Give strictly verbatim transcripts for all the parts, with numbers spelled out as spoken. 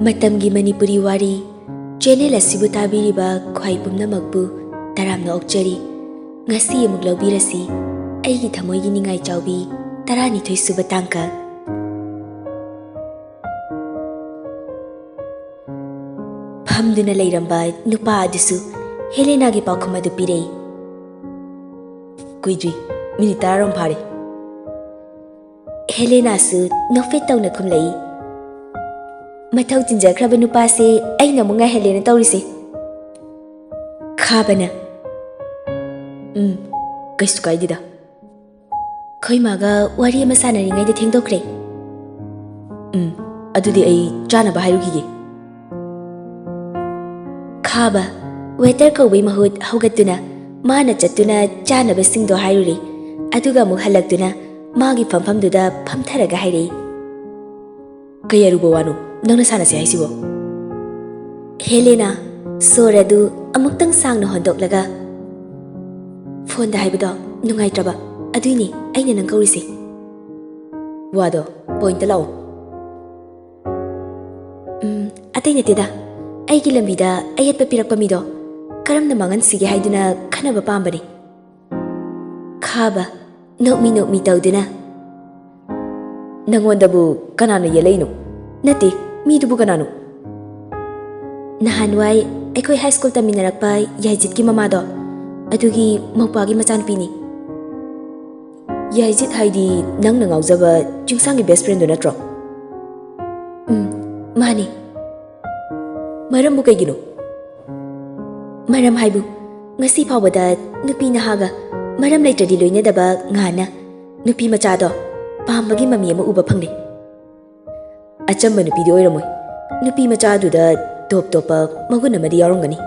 ꯃꯇꯝꯒꯤ ꯃꯅꯤꯄꯨꯔꯤ ꯋꯥꯔꯤ ꯆꯦꯅꯦꯜ ꯑꯁꯤꯕꯨ ꯇꯥꯕꯤꯔꯤꯕ ꯈ꯭ꯋꯥꯏ ꯄꯨꯝꯅꯃꯛꯄꯨ ꯇꯔꯥꯝꯅ ꯑꯣꯛꯆꯔꯤ꯫ ꯉꯁꯤ ꯑꯃꯨꯛ ꯂꯧꯕꯤꯔꯁꯤ ꯑꯩꯒꯤ ꯊꯃꯣꯏꯒꯤ ꯅꯤꯡꯉꯥꯏ ꯆꯥꯎꯕꯤ ꯇꯔꯥꯅꯤꯊꯣꯏ ꯁꯨꯕ ꯇꯥꯡꯀꯛ꯫ ꯐꯝꯗꯨꯅ ꯂꯩꯔꯝꯕ ꯅꯨꯄꯥ ꯑꯗꯨꯁꯨ ꯍꯦꯂꯦꯅꯥꯒꯤ ꯄꯥꯎꯈꯨꯝ ꯑꯗꯨ ꯄꯤꯔꯛꯏ꯫ ꯀꯨꯏꯗ꯭ꯔꯤ, ꯃꯤꯅꯤꯠ ꯇꯔꯥꯔꯣꯝ ꯐꯥꯔꯦ꯫ ꯍꯦꯂꯦꯅꯥꯁꯨ ꯅꯣꯛꯐꯦꯠ ꯇꯧꯅ ꯈꯨꯝꯂꯛꯏ꯫ ꯃꯊꯧ ꯆꯤꯟꯖꯈ꯭ꯔꯕ ꯅꯨꯄꯥꯁꯦ ꯑꯩꯅ ꯑꯃꯨꯛ ꯉꯥꯏꯍꯜꯂꯦꯅ ꯇꯧꯔꯤꯁꯦ꯫ ꯈꯥꯕꯅ, "ꯎꯝ, ꯀꯩꯁꯨ ꯀꯥꯏꯗꯦꯗ꯫ ꯑꯩꯈꯣꯏ ꯃꯥꯒ ꯋꯥꯔꯤ ꯑꯃ ꯁꯥꯟꯅꯔꯤꯉꯩꯗ ꯊꯦꯡꯗꯣꯛꯈ꯭ꯔꯦ꯫ ꯎꯝ, ꯑꯗꯨꯗꯤ ꯑꯩ ꯆꯥꯅꯕ ꯍꯥꯏꯔꯨꯈꯤꯒꯦ꯫" ꯈꯥꯕ, ꯋꯦꯇꯔ ꯀꯧꯕꯩ ꯃꯍꯨꯠ ꯍꯧꯒꯠꯇꯨꯅ ꯃꯥꯅ ꯆꯠꯇꯨꯅ ꯆꯥꯅꯕꯁꯤꯡꯗꯣ ꯍꯥꯏꯔꯨꯔꯦ꯫ ꯑꯗꯨꯒ ꯑꯃꯨꯛ ꯍꯜꯂꯛꯇꯨꯅ ꯃꯥꯒꯤ ꯐꯝꯐꯝꯗꯨꯗ ꯐꯝꯊꯔꯒ ꯍꯥꯏꯔꯛꯏ꯫ "ꯀꯩ ꯑꯔꯨꯕ ꯋꯥꯅꯣ ꯅꯪꯅ ꯁꯥꯟꯅꯁꯦ ꯍꯥꯏꯁꯤꯕꯣ?" ꯍꯦꯂꯦꯅꯥ, ꯁꯣꯔ ꯑꯗꯨ ꯑꯃꯨꯛꯇꯪ ꯁꯥꯡꯅ ꯍꯣꯟꯗꯣꯛꯂꯒ, "ꯐꯣꯟꯗ ꯍꯥꯏꯕꯗꯣ ꯅꯨꯡꯉꯥꯏꯇ꯭ꯔꯕ, ꯑꯗꯨꯏꯅꯦ ꯑꯩꯅ ꯅꯪ ꯀꯧꯔꯤꯁꯦ꯫ ꯋꯥꯗꯣ ꯄꯣꯏꯟꯇ ꯂꯥꯛꯑꯣ꯫" "ꯎꯝ, ꯑꯇꯩ ꯅꯠꯇꯦꯗ, ꯑꯩꯒꯤ ꯂꯝꯕꯤꯗ ꯑꯌꯦꯠꯄ ꯄꯤꯔꯛꯄ ꯃꯤꯗꯣ ꯀꯔꯝꯅ ꯃꯥꯡꯍꯟꯁꯤꯒꯦ ꯍꯥꯏꯗꯨꯅ ꯈꯟꯅꯕ ꯄꯥꯝꯕꯅꯤ꯫" ꯈꯥꯕ, ꯅꯣꯛꯃꯤ ꯅꯣꯛꯃꯤ ꯇꯧꯗꯨꯅ, "ꯅꯪꯉꯣꯟꯗꯕꯨ ꯀꯅꯥꯅ ꯌꯦꯠꯂꯛꯏꯅꯣ? ꯅꯠꯇꯦ, ꯃꯤꯗꯨꯕꯨ ꯀꯅꯥꯅꯣ?" "ꯅꯍꯥꯟꯋꯥꯏ ꯑꯩꯈꯣꯏ ꯍꯥꯏ ꯁ꯭ꯀꯨꯜ ꯇꯝꯃꯤꯟꯅꯔꯛꯄ ꯌꯥꯏꯖꯤꯠꯀꯤ ꯃꯃꯥꯗꯣ, ꯑꯗꯨꯒꯤ ꯃꯧꯄ꯭ꯋꯥꯒꯤ ꯃꯆꯥꯅꯨꯄꯤꯅꯤ꯫" "ꯌꯥꯏꯖꯤꯠ ꯍꯥꯏꯗꯤ ꯅꯪꯅ ꯉꯥꯎꯖꯕ ꯆꯤꯡꯁꯥꯡꯒꯤ ꯕꯦꯁ ꯐ꯭ꯔꯦꯟꯗꯨ ꯅꯠꯇ꯭ꯔꯣ?" "ꯎꯝ, ꯃꯥꯅꯤ꯫" "ꯃꯔꯝꯕꯨ ꯀꯩꯒꯤꯅꯣ?" "ꯃꯔꯝ ꯍꯥꯏꯕꯨ, ꯉꯁꯤ ꯐꯥꯎꯕꯗ ꯅꯨꯄꯤ ꯅꯍꯥꯒ ꯃꯔꯝ ꯂꯩꯇ꯭ꯔꯗꯤ ꯂꯣꯏꯅꯗꯕ ꯉꯥꯅ ꯅꯨꯄꯤ ꯃꯆꯥꯗꯣ ꯄꯥꯝꯕꯒꯤ ꯃꯃꯤ ꯑꯃ ꯎꯕ ꯐꯪꯂꯦ꯫" "ꯑꯆꯝꯕ ꯅꯨꯄꯤꯗꯤ ꯑꯣꯏꯔꯝꯃꯣꯏ, ꯅꯨꯄꯤ ꯃꯆꯥꯗꯨꯗ ꯇꯣꯞ ꯇꯣꯞꯄ ꯃꯒꯨꯟ ꯑꯃꯗꯤ ꯌꯥꯎꯔꯝꯒꯅꯤ꯫"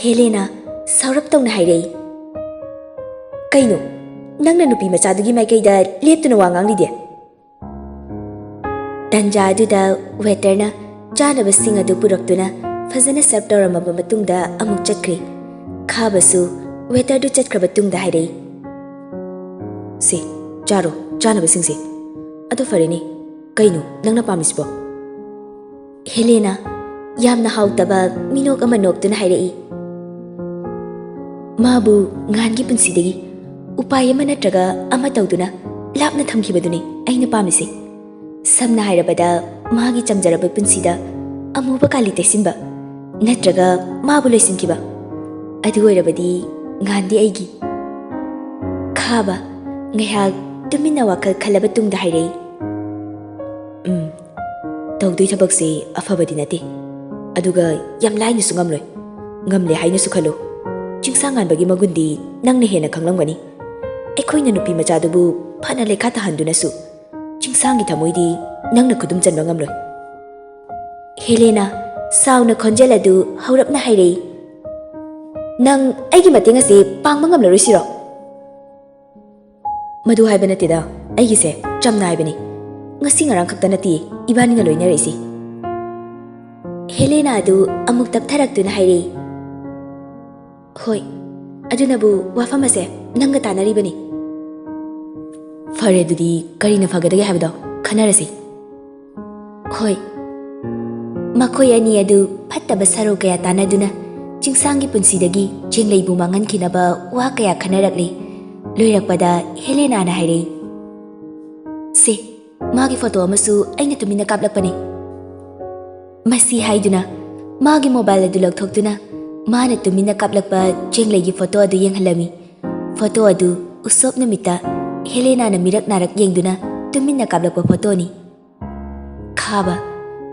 ꯍꯦꯂꯦꯅꯥ ꯁꯥꯎꯔꯞ ꯇꯧꯅ ꯍꯥꯏꯔꯛꯏ꯫ "ꯀꯩꯅꯣ, ꯅꯪꯅ ꯅꯨꯄꯤ ꯃꯆꯥꯗꯨꯒꯤ ꯃꯥꯏꯀꯩꯗ ꯂꯦꯞꯇꯨꯅ ꯋꯥ ꯉꯥꯡꯂꯤꯗꯤ?" ꯇꯟꯖꯥ ꯑꯗꯨꯗ ꯋꯦꯇꯔꯅ ꯆꯥꯅꯕꯁꯤꯡ ꯑꯗꯨ ꯄꯨꯔꯛꯇꯨꯅ ꯐꯖꯅ ꯁꯔꯚ ꯇꯧꯔꯝꯃꯕ ꯃꯇꯨꯡꯗ ꯑꯃꯨꯛ ꯆꯠꯈ꯭ꯔꯦ꯫ ꯈꯥꯕꯁꯨ ꯋꯦꯇꯔꯗꯨ ꯆꯠꯈ꯭ꯔꯕ ꯇꯨꯡꯗ ꯍꯥꯏꯔꯛꯏ, "ꯁꯦ, ꯆꯥꯔꯣ, ꯆꯥꯅꯕꯁꯤꯡꯁꯦ꯫ ꯑꯗꯣ ꯐꯔꯦꯅꯦ, ꯀꯩꯅꯣ ꯅꯪꯅ ꯄꯥꯝꯃꯤꯁꯤꯕꯣ?" ꯍꯦꯂꯦꯅꯥ ꯌꯥꯝꯅ ꯍꯥꯎꯇꯕ ꯃꯤꯅꯣꯛ ꯑꯃ ꯅꯣꯛꯇꯨꯅ ꯍꯥꯏꯔꯛꯏ꯫ ꯃꯥꯕꯨ ꯉꯥꯟꯒꯤ ꯄꯨꯟꯁꯤꯗꯒꯤ ꯎꯄꯥꯏ ꯑꯃ ꯅꯠꯇ꯭ꯔꯒ ꯑꯃ ꯇꯧꯗꯨꯅ ꯂꯥꯞꯅ ꯊꯝꯈꯤꯕꯗꯨꯅꯤ ꯑꯩꯅ ꯄꯥꯝꯃꯤꯁꯦ꯫ ꯁꯝꯅ ꯍꯥꯏꯔꯕꯗ, ꯃꯥꯒꯤ ꯆꯝꯖꯔꯕ ꯄꯨꯟꯁꯤꯗ ꯑꯃꯨꯕ ꯀꯥꯂꯤ ꯇꯩꯁꯤꯟꯕ, ꯅꯠꯇ꯭ꯔꯒ ꯃꯥꯕꯨ ꯂꯣꯏꯁꯤꯟꯈꯤꯕ꯫ ꯑꯗꯨ ꯑꯣꯏꯔꯕꯗꯤ ꯉꯥꯟꯗꯤ ꯑꯩꯒꯤ꯫ ꯈꯥꯕ ꯉꯥꯏꯍꯥꯛ ꯇꯨꯃꯤꯟꯅ ꯋꯥꯈꯜ ꯈꯜꯂꯕ ꯇꯨꯡꯗ ꯍꯥꯏꯔꯛꯏ, "ꯎꯝ, ꯇꯧꯗꯣꯏ ꯊꯕꯛꯁꯦ ꯑꯐꯕꯗꯤ ꯅꯠꯇꯦ꯫ ꯑꯗꯨꯒ ꯌꯥꯝ ꯂꯥꯏꯅꯁꯨ ꯉꯝꯂꯣꯏ꯫ ꯉꯝꯂꯦ ꯍꯥꯏꯅꯁꯨ ꯈꯜꯂꯨ꯫ ꯆꯤꯡꯁꯥꯡ ꯉꯥꯟꯕꯒꯤ ꯃꯒꯨꯟꯗꯤ ꯅꯪꯅ ꯍꯦꯟꯅ ꯈꯪꯂꯝꯒꯅꯤ꯫ ꯑꯩꯈꯣꯏꯅ ꯅꯨꯄꯤ ꯃꯆꯥꯗꯨꯕꯨ ꯐꯅ ꯂꯩꯈꯥ ꯇꯥꯍꯟꯗꯨꯅꯁꯨ ꯆꯤꯡꯁꯥꯡꯒꯤ ꯊꯃꯣꯏꯗꯤ ꯅꯪꯅ ꯈꯨꯗꯨꯝ ꯆꯟꯕ ꯉꯝꯂꯣꯏ꯫" ꯍꯦꯂꯦꯅꯥ ꯁꯥꯎꯅ ꯈꯣꯟꯖꯦꯜ ꯑꯗꯨ ꯍꯧꯔꯞꯅ ꯍꯥꯏꯔꯛꯏ, "ꯅꯪ ꯑꯩꯒꯤ ꯃꯇꯦꯡ ꯑꯁꯤ ꯄꯥꯡꯕ ꯉꯝꯂꯔꯣꯏꯁꯤꯔꯣ?" "ꯃꯗꯨ ꯍꯥꯏꯕ ꯅꯠꯇꯦꯗ, ꯑꯩꯒꯤꯁꯦ ꯆꯝꯅ ꯍꯥꯏꯕꯅꯤ꯫ ꯉꯁꯤ ꯉꯔꯥꯡ ꯈꯛꯇ ꯅꯠꯇꯦ ꯏꯕꯥꯅꯤꯅ ꯂꯣꯏꯅꯔꯛꯏꯁꯤ꯫" ꯍꯦꯂꯦꯅꯥ ꯑꯗꯨ ꯑꯃꯨꯛ ꯇꯞꯊꯔꯛꯇꯨꯅ ꯍꯥꯏꯔꯛꯏ, "ꯍꯣꯏ, ꯑꯗꯨꯅꯕꯨ ꯋꯥꯐꯝ ꯑꯁꯦ ꯅꯪꯒ ꯇꯥꯟꯅꯔꯤꯕꯅꯤ꯫" "ꯐꯔꯦ, ꯑꯗꯨꯗꯤ ꯀꯔꯤꯅ ꯐꯒꯗꯒꯦ ꯍꯥꯏꯕꯗꯣ ꯈꯟꯅꯔꯁꯤ꯫" "ꯍꯣꯏ꯫" ꯃꯈꯣꯏ ꯑꯅꯤ ꯑꯗꯨ ꯐꯠꯇꯕ ꯁꯔꯧ ꯀꯌꯥ ꯇꯥꯟꯅꯗꯨꯅ ꯆꯤꯡꯁꯥꯡꯒꯤ ꯄꯨꯟꯁꯤꯗꯒꯤ ꯆꯦꯡꯂꯩꯕꯨ ꯃꯥꯡꯍꯟꯈꯤꯅꯕ ꯋꯥ ꯀꯌꯥ ꯈꯟꯅꯔꯛꯂꯤ꯫ ꯂꯣꯏꯔꯛꯄꯗ ꯍꯦꯂꯦꯅꯥꯅ ꯍꯥꯏꯔꯛꯏ, "ꯁꯦ, ꯃꯥꯒꯤ ꯐꯣꯇꯣ ꯑꯃꯁꯨ ꯑꯩꯅ ꯇꯨꯃꯤꯟꯅ ꯀꯥꯞꯂꯛꯄꯅꯤ꯫" ꯃꯁꯤ ꯍꯥꯏꯗꯨꯅ ꯃꯥꯒꯤ ꯃꯣꯕꯥꯏꯜ ꯑꯗꯨ ꯂꯧꯊꯣꯛꯇꯨꯅ ꯃꯥꯅ ꯇꯨꯃꯤꯟꯅ ꯀꯥꯞꯂꯛꯄ ꯆꯦꯡꯂꯩꯒꯤ ꯐꯣꯇꯣ ꯑꯗꯨ ꯌꯦꯡꯍꯜꯂꯝꯃꯤ꯫ ꯐꯣꯇꯣ ꯑꯗꯨ ꯎꯁꯣꯞ ꯅꯨꯃꯤꯠꯇ ꯍꯦꯂꯦꯅꯥꯅ ꯃꯤꯔꯛ ꯅꯥꯔꯛ ꯌꯦꯡꯗꯨꯅ ꯇꯨꯃꯤꯟꯅ ꯀꯥꯞꯂꯛꯄ ꯐꯣꯇꯣꯅꯤ꯫ ꯈꯥꯕ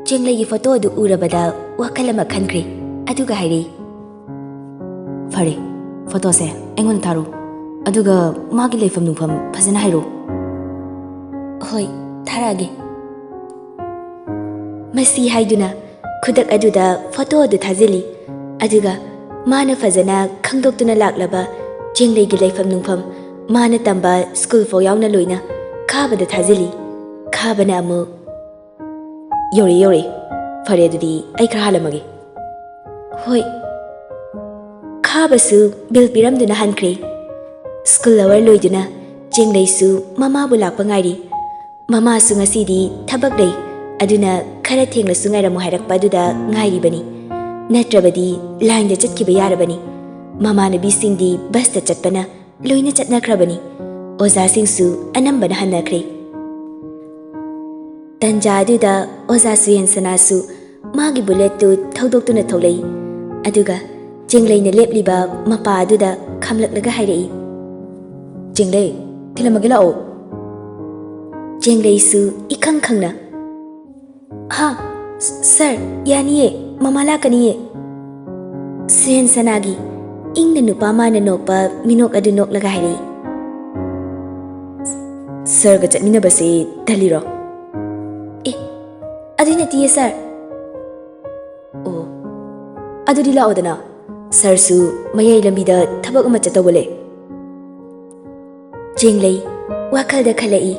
ꯆꯦꯡꯂꯩꯒꯤ ꯐꯣꯇꯣ ꯑꯗꯨ ꯎꯔꯕꯗ ꯋꯥꯈꯜ ꯑꯃ ꯈꯟꯈ꯭ꯔꯦ꯫ ꯑꯗꯨꯒ ꯍꯥꯏꯔꯛꯏ, "ꯐꯔꯦ, ꯐꯣꯇꯣꯁꯦ ꯑꯩꯉꯣꯟꯗ ꯊꯥꯔꯣ꯫ ꯑꯗꯨꯒ ꯃꯥꯒꯤ ꯂꯩꯐꯝ ꯅꯨꯡꯐꯝ ꯐꯖꯅ ꯍꯥꯏꯔꯣ꯫" "ꯍꯣꯏ, ꯊꯥꯔꯛꯑꯒꯦ꯫" ꯃꯁꯤ ꯍꯥꯏꯗꯨꯅ ꯈꯨꯗꯛ ꯑꯗꯨꯗ ꯐꯣꯇꯣ ꯑꯗꯨ ꯊꯥꯖꯤꯜꯂꯤ꯫ ꯑꯗꯨꯒ ꯃꯥꯅ ꯐꯖꯅ ꯈꯪꯗꯣꯛꯇꯨꯅ ꯂꯥꯛꯂꯕ ꯆꯦꯡꯂꯩꯒꯤ ꯂꯩꯐꯝ ꯅꯨꯡꯐꯝ, ꯃꯥꯅ ꯇꯝꯕ ꯁ꯭ꯀꯨꯜ ꯐꯥꯎ ꯌꯥꯎꯅ ꯂꯣꯏꯅ ꯈꯥꯕꯗ ꯊꯥꯖꯤꯜꯂꯤ꯫ ꯈꯥꯕꯅ ꯑꯃꯨꯛ, "ꯌꯧꯔꯦ, ꯌꯧꯔꯦ꯫ ꯐꯔꯦ, ꯑꯗꯨꯗꯤ ꯑꯩ ꯈꯔ ꯍꯥꯜꯂꯝꯃꯒꯦ꯫" "ꯍꯣꯏ꯫" ꯈꯥꯕꯁꯨ ꯕꯤꯜ ꯄꯤꯔꯝꯗꯨꯅ ꯍꯟꯈ꯭ꯔꯦ꯫ ꯁ꯭ꯀꯨꯜ ꯑꯋꯔ ꯂꯣꯏꯗꯨꯅ ꯆꯦꯡꯂꯩꯁꯨ ꯃꯃꯥꯕꯨ ꯂꯥꯛꯄ ꯉꯥꯏꯔꯤ꯫ ꯃꯃꯥꯁꯨ ꯉꯁꯤꯗꯤ ꯊꯕꯛ ꯂꯩ, ꯑꯗꯨꯅ ꯈꯔ ꯊꯦꯡꯂꯁꯨ ꯉꯥꯏꯔꯝꯃꯨ ꯍꯥꯏꯔꯛꯄ ꯑꯗꯨꯗ ꯉꯥꯏꯔꯤꯕꯅꯤ꯫ ꯅꯠꯇ꯭ꯔꯕꯗꯤ ꯂꯥꯏꯟꯗ ꯆꯠꯈꯤꯕ ꯌꯥꯔꯕꯅꯤ꯫ ꯃꯃꯥꯟꯅꯕꯤꯁꯤꯡꯗꯤ ꯕꯁꯇ ꯆꯠꯄꯅ ꯂꯣꯏꯅ ꯆꯠꯅꯈ꯭ꯔꯕꯅꯤ꯫ ꯑꯣꯖꯥꯁꯤꯡꯁꯨ ꯑꯅꯝꯕꯅ ꯍꯟꯅꯈ꯭ꯔꯦ꯫ ꯇꯟꯖꯥ ꯑꯗꯨꯗ ꯑꯣꯖꯥ ꯁꯨꯍꯦꯟꯁꯅꯥꯁꯨ ꯃꯥꯒꯤ ꯕꯨꯂꯦꯠꯇꯨ ꯊꯧꯗꯣꯛꯇꯨꯅ ꯊꯣꯛꯂꯛꯏ꯫ ꯑꯗꯨꯒ ꯆꯦꯡꯂꯩꯅ ꯂꯦꯞꯂꯤꯕ ꯃꯄꯥ ꯑꯗꯨꯗ ꯈꯝꯂꯛꯂꯒ ꯍꯥꯏꯔꯛꯏ, "ꯆꯦꯡꯂꯩ, ꯊꯤꯜꯂꯝꯃꯒꯦ ꯂꯥꯛꯑꯣ?" ꯆꯦꯡꯂꯩꯁꯨ ꯏꯈꯪ ꯈꯪꯅ, "ꯍꯥ, ꯁ-, ꯁꯥꯔ, ꯌꯥꯅꯤꯌꯦ, ꯃꯃꯥ ꯂꯥꯛꯀꯅꯤꯌꯦ꯫" ꯁꯨꯍꯦꯟꯁꯅꯥꯒꯤ ꯏꯪꯅ ꯅꯨꯄꯥ ꯃꯥꯅ ꯅꯣꯛꯄ ꯃꯤꯅꯣꯛ ꯑꯗꯨ ꯅꯣꯛꯂꯒ ꯍꯥꯏꯔꯛꯏ, "ꯁꯥꯔꯒ ꯆꯠꯃꯤꯟꯅꯕꯁꯦ ꯇꯜꯂꯤꯔꯣ?" "ꯑꯦ, ꯑꯗꯨꯏ ꯅꯠꯇꯤꯌꯦ, ꯁꯥꯔ꯫" "ꯑꯣ, ꯑꯗꯨꯗꯤ ꯂꯥꯛꯑꯣꯗꯅ, ꯁꯥꯔꯁꯨ ꯃꯌꯥꯏ ꯂꯝꯕꯤꯗ ꯊꯕꯛ ꯑꯃ ꯆꯠꯇꯧꯕ ꯂꯩ꯫" ꯆꯦꯡꯂꯩ ꯋꯥꯈꯜꯗ ꯈꯜꯂꯛꯏ,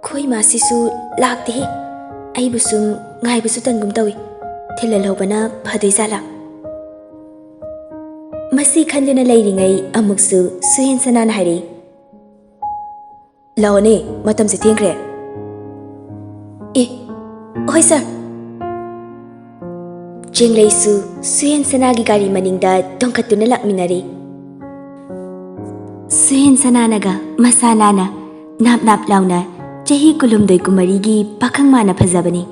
"ꯈꯣꯏ ꯃꯥꯁꯤꯁꯨ ꯂꯥꯛꯇꯦꯍꯦ, ꯑꯩꯕꯨ ꯁꯨꯝ ꯉꯥꯏꯕꯁꯨ ꯇꯟꯒꯨꯝ ꯇꯧꯏ, ꯊꯤꯜꯍꯜꯍꯧꯕꯅ ꯐꯗꯣꯏꯖꯥꯠꯂꯥ?" ꯃꯁꯤ ꯈꯟꯗꯨꯅ ꯂꯩꯔꯤꯉꯩ ꯑꯃꯨꯛꯁꯨ ꯁꯨꯍꯦꯟꯁꯅꯥꯅ ꯍꯥꯏꯔꯛꯏ, "ꯂꯥꯛꯑꯣꯅꯦ, ꯃꯇꯝꯁꯦ ꯊꯦꯡꯈ꯭ꯔꯦ꯫" "ꯑꯦ, ꯍꯣꯏ ꯁꯥꯔ꯫" ꯆꯦꯡꯂꯩꯁꯨ ꯁꯨꯍꯦꯟꯁꯅꯥꯒꯤ ꯒꯥꯔꯤ ꯃꯅꯤꯡꯗ ꯇꯣꯡꯈꯠꯇꯨꯅ ꯂꯥꯛꯃꯤꯟꯅꯔꯦ꯫ ꯁꯨꯍꯦꯟꯁꯅꯥꯅꯒ ꯃꯁꯥ ꯅꯥꯟꯅ ꯅꯥꯞ ꯅꯥꯞ ꯂꯥꯎꯅ ꯆꯍꯤ ꯀꯨꯟꯍꯨꯝꯗꯣꯏ ꯀꯨꯟꯃꯔꯤꯒꯤ ꯄꯥꯈꯪ ꯃꯥꯅ ꯐꯖꯕꯅꯤ꯫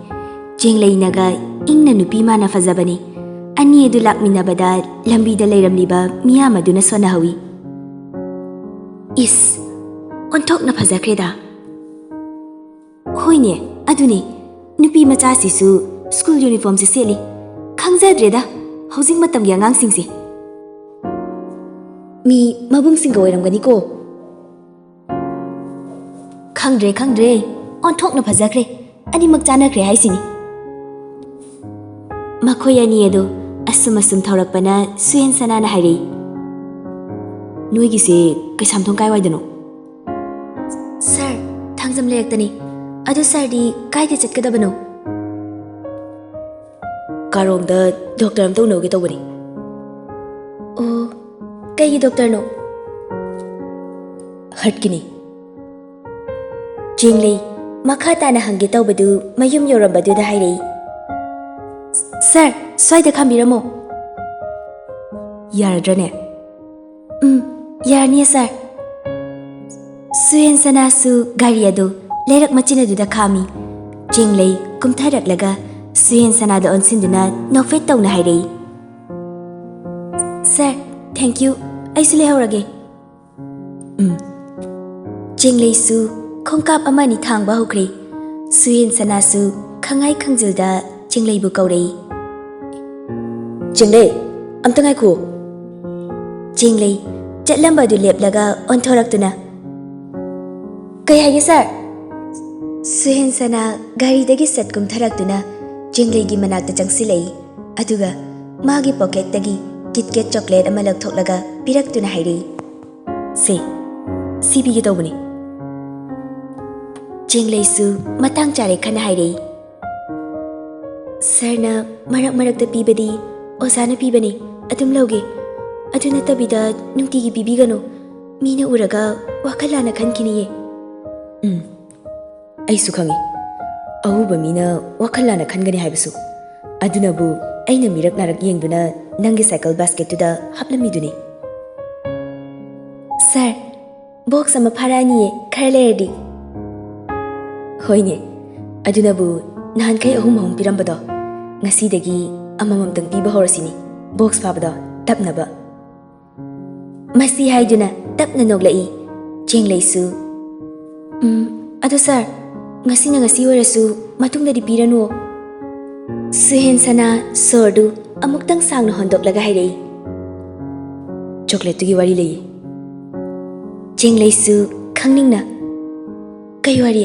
ꯆꯦꯡꯂꯩꯅꯒ ꯏꯪꯅ ꯅꯨꯄꯤ ꯃꯥꯅ ꯐꯖꯕꯅꯤ꯫ ꯑꯅꯤ ꯑꯗꯨ ꯂꯥꯛꯃꯤꯟꯅꯕꯗ ꯂꯝꯕꯤꯗ ꯂꯩꯔꯝꯂꯤꯕ ꯃꯤꯌꯥꯝ ꯑꯗꯨꯅ ꯁꯣꯟꯅꯍꯧꯏ꯫ "ꯏꯁ, ꯑꯣꯟꯊꯣꯛꯅ ꯐꯖꯈ꯭ꯔꯦꯗ꯫" "ꯍꯣꯏꯅꯦ, ꯑꯗꯨꯅꯦ, ꯅꯨꯄꯤ ꯃꯆꯥꯁꯤꯁꯨ ꯁ꯭ꯀꯨꯜ ꯌꯨꯅꯤꯐꯣꯔꯝꯁꯦ ꯁꯦꯠꯂꯤ꯫ ꯈꯪꯖꯗ꯭ꯔꯦꯗ ꯍꯧꯖꯤꯛ ꯃꯇꯝꯒꯤ ꯑꯉꯥꯡꯁꯤꯡꯁꯦ꯫ ꯃꯤ ꯃꯕꯨꯡꯁꯤꯡꯒ ꯑꯣꯏꯔꯝꯒꯅꯤꯀꯣ꯫" "ꯈꯪꯗ꯭ꯔꯦ, ꯈꯪꯗ꯭ꯔꯦ, ꯑꯣꯟꯊꯣꯛꯅ ꯐꯖꯈ꯭ꯔꯦ, ꯑꯅꯤꯃꯛ ꯆꯥꯟꯅꯈ꯭ꯔꯦ ꯍꯥꯏꯁꯤꯅꯤ꯫" ꯃꯈꯣꯏ ꯑꯅꯤ ꯑꯗꯨ ꯑꯁꯨꯝ ꯑꯁꯨꯝ ꯊꯧꯔꯛꯄꯅ ꯁꯨꯍꯦꯟꯁꯅꯥꯅ ꯍꯥꯏꯔꯛꯏ, "ꯅꯣꯏꯒꯤꯁꯦ ꯀꯩꯁꯥꯝꯊꯣꯡ ꯀꯥꯏꯋꯥꯏꯗꯅꯣ?" "ꯁꯥꯔ, ꯊꯥꯡꯖꯝ ꯂꯩꯔꯛꯇꯅꯤ꯫ ꯑꯗꯨ ꯁꯥꯔꯗꯤ ꯀꯥꯏꯗ ꯆꯠꯀꯗꯕꯅꯣ?" "ꯀꯥꯔꯣꯡꯗ ꯗꯣꯛꯇꯔ ꯑꯝꯇ ꯎꯅꯧꯒꯦ ꯇꯧꯕꯅꯤ꯫" "ꯑꯣ, ꯀꯩꯒꯤ ꯗꯣꯛꯇꯔꯅꯣ?" "ꯍꯔꯠꯀꯤꯅꯤ꯫" ꯆꯦꯡꯂꯩ ꯃꯈꯥ ꯇꯥꯅ ꯍꯪꯒꯦ ꯇꯧꯕꯗꯨ ꯃꯌꯨꯝ ꯌꯧꯔꯝꯕꯗꯨꯗ ꯍꯥꯏꯔꯛꯏ, "ꯁꯥꯔ, ꯁ꯭ꯋꯥꯏꯗ ꯈꯥꯝꯕꯤꯔꯝꯃꯣ꯫ ꯌꯥꯔꯗ꯭ꯔꯅꯦ?" "ꯎꯝ, ꯌꯥꯔꯅꯤꯌꯦ ꯁꯥꯔ"꯫ ꯁꯨꯍꯦꯟ ꯁꯅꯥꯁꯨ ꯒꯥꯔꯤ ꯑꯗꯨ ꯂꯩꯔꯛ ꯃꯆꯤꯟ ꯑꯗꯨꯗ ꯈꯥꯝꯃꯤ꯫ ꯆꯦꯡꯂꯩ ꯀꯨꯝꯊꯔꯛꯂꯒ ꯁꯨꯍꯦꯟ ꯁꯅꯥꯗ ꯑꯣꯟꯁꯤꯟꯗꯨꯅ ꯅꯣꯛꯐꯦꯠ ꯇꯧꯅ ꯍꯥꯏꯔꯛꯏ, "ꯁꯥꯔ, thank you, ꯑꯩꯁꯨ ꯂꯩꯍꯧꯔꯒꯦ"꯫ ꯎꯝ꯫ ꯆꯦꯡꯂꯩꯁꯨ ꯈꯣꯡꯀꯥꯞ ꯑꯃ ꯑꯅꯤ ꯊꯥꯡꯕ ꯍꯧꯈ꯭ꯔꯦ꯫ ꯁꯨꯍꯦꯟ ꯁꯅꯥꯁꯨ ꯈꯪꯉꯥꯏ ꯈꯪꯖꯤꯜꯗ ꯆꯦꯡꯂꯩꯕꯨ ꯀꯧꯔꯛꯏ꯫ "ꯆꯦꯡꯂꯩ, ꯑꯝꯇ ꯉꯥꯏꯈꯣ"꯫ ꯆꯦꯡꯂꯩ ꯆꯠꯂꯝꯕꯗꯨ ꯂꯦꯞꯂꯒ ꯑꯣꯟꯊꯣꯔꯛꯇꯨꯅ, "ꯀꯩ ꯍꯥꯏꯒꯦ ꯁꯥꯔ?" ꯁꯨꯍꯦꯟ ꯁꯅꯥ ꯒꯥꯔꯤꯗꯒꯤ ꯁꯠ ꯀꯨꯝꯊꯔꯛꯇꯨꯅ ꯆꯦꯡꯂꯩꯒꯤ ꯃꯅꯥꯛꯇ ꯆꯪꯁꯤꯜꯂꯛꯏ꯫ ꯑꯗꯨꯒ ꯃꯥꯒꯤ ꯄꯣꯀꯦꯠꯇꯒꯤ ꯀꯤꯠꯀꯦꯠ ꯆꯣꯀ꯭ꯂꯦꯠ ꯑꯃ ꯂꯧꯊꯣꯛꯂꯒ ꯄꯤꯔꯛꯇꯨꯅ ꯍꯥꯏꯔꯛꯏ, "ꯁꯦ, ꯁꯤ ꯄꯤꯒꯦ ꯇꯧꯕꯅꯤ"꯫ ꯆꯦꯡꯂꯩꯁꯨ ꯃꯇꯥꯡ ꯆꯥꯔꯦ ꯈꯟꯅ ꯍꯥꯏꯔꯛꯏ, "ꯁꯥꯔꯅ ꯃꯔꯛ ꯃꯔꯛꯇ ꯄꯤꯕꯗꯤ ꯑꯣꯖꯥꯅ ꯄꯤꯕꯅꯤ, ꯑꯗꯨꯝ ꯂꯧꯒꯦ꯫ ꯑꯗꯨ ꯅꯠꯇꯕꯤꯗ ꯅꯨꯡꯇꯤꯒꯤ ꯄꯤꯕꯤꯒꯅꯨ꯫ ꯃꯤꯅ ꯎꯔꯒ ꯋꯥꯈꯜ ꯂꯥꯟꯅ ꯈꯟꯈꯤꯅꯤꯌꯦ"꯫ ꯎꯝ, ꯑꯩꯁꯨ ꯈꯪꯏ, ꯑꯎꯕ ꯃꯤꯅ ꯋꯥꯈꯜ ꯂꯥꯟꯅ ꯈꯟꯒꯅꯤ ꯍꯥꯏꯕꯁꯨ꯫ ꯑꯗꯨꯅꯕꯨ ꯑꯩꯅ ꯃꯤꯔꯛ ꯅꯥꯔꯛ ꯌꯦꯡꯗꯨꯅ ꯅꯪꯒꯤ ꯁꯥꯏꯀꯜ ꯕꯥꯁꯀꯦꯠꯇꯨꯗ ꯍꯥꯞꯂꯝꯃꯤꯗꯨꯅꯤ꯫ ꯁꯥꯔ, ꯕꯣꯛꯁ ꯑꯃ ꯐꯥꯔꯛꯑꯅꯤꯌꯦ, ꯈꯔ ꯂꯩꯔꯗꯤ꯫ ꯍꯣꯏꯅꯦ, ꯑꯗꯨꯅꯕꯨ ꯅꯍꯥꯟꯈꯩ ꯑꯍꯨꯝ ꯑꯍꯨꯝ ꯄꯤꯔꯝꯕꯗꯣ, ꯉꯁꯤꯗꯒꯤ ꯑꯃꯃꯝꯇꯪ ꯄꯤꯕ ꯍꯧꯔꯁꯤꯅꯦ, ꯕꯣꯛꯁ ꯐꯥꯕꯗꯣ ꯇꯞꯅꯕ꯫ ꯃꯁꯤ ꯍꯥꯏꯗꯨꯅ ꯇꯞꯅ ꯅꯣꯛꯂꯛꯏ꯫ ꯆꯦꯡꯂꯩꯁꯨ, "ꯎꯝ, ꯑꯗꯣ ꯁꯥꯔ, ꯉꯁꯤꯅ ꯉꯁꯤ ꯑꯣꯏꯔꯁꯨ ꯃꯇꯨꯡꯗꯗꯤ ꯄꯤꯔꯅꯨ"꯫ ꯁꯨꯍꯦꯟ ꯁꯅꯥ ꯁꯣꯔꯗꯨ ꯑꯃꯨꯛꯇꯪ ꯁꯥꯡꯅ ꯍꯣꯟꯗꯣꯛꯂꯒ ꯍꯥꯏꯔꯛꯏ, "ꯆꯣꯀ꯭ꯂꯦꯠꯇꯨꯒꯤ ꯋꯥꯔꯤ ꯂꯩꯌꯦ"꯫ ꯆꯦꯡꯂꯩꯁꯨ ꯈꯪꯅꯤꯡꯅ, "ꯀꯩ ꯋꯥꯔꯤ?"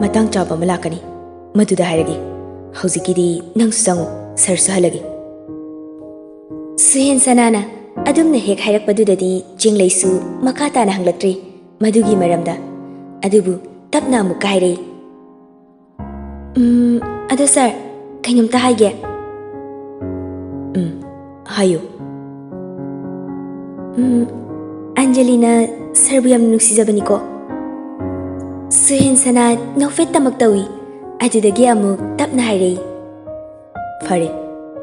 "ꯃꯇꯥꯡ ꯆꯥꯕ ꯑꯃ ꯂꯥꯛꯀꯅꯤ, ꯃꯗꯨꯗ ꯍꯥꯏꯔꯒꯦ꯫ ꯍꯧꯖꯤꯛꯀꯤꯗꯤ ꯅꯪꯁꯨ ꯆꯪꯉꯨ, ꯁꯥꯔꯁꯨ ꯍꯜꯂꯒꯦ"꯫ ꯁꯨꯍꯦꯟ ꯁꯅꯥꯅ ꯑꯗꯨꯝꯅ ꯍꯦꯛ ꯍꯥꯏꯔꯛꯄꯗꯨꯗꯗꯤ ꯆꯦꯡꯂꯩꯁꯨ ꯃꯈꯥ ꯇꯥꯅ ꯍꯪꯂꯛꯇ꯭ꯔꯤ ꯃꯗꯨꯒꯤ ꯃꯔꯝꯗ꯫ ꯑꯗꯨꯕꯨ ꯇꯞꯅ ꯑꯃꯨꯛꯀ ꯍꯥꯏꯔꯛꯏ, "ꯎꯝ, ꯑꯗꯣ ꯁꯥꯔ, ꯀꯩꯅꯣꯝꯇ ꯍꯥꯏꯒꯦ"꯫ "ꯎꯝ, ꯍꯥꯏꯌꯨ"꯫ "ꯎꯝ, ꯑꯟꯖꯂꯤꯅ ꯁꯥꯔꯕꯨ ꯌꯥꯝꯅ ꯅꯨꯡꯁꯤꯖꯕꯅꯤꯀꯣ"꯫ ꯁꯨꯍꯦꯟꯁꯅꯥ ꯅꯣꯛꯐꯦꯠꯇꯃꯛ ꯇꯧꯏ꯫ ꯑꯗꯨꯗꯒꯤ ꯑꯃꯨꯛ ꯇꯞꯅ ꯍꯥꯏꯔꯛꯏ, "ꯐꯔꯦ,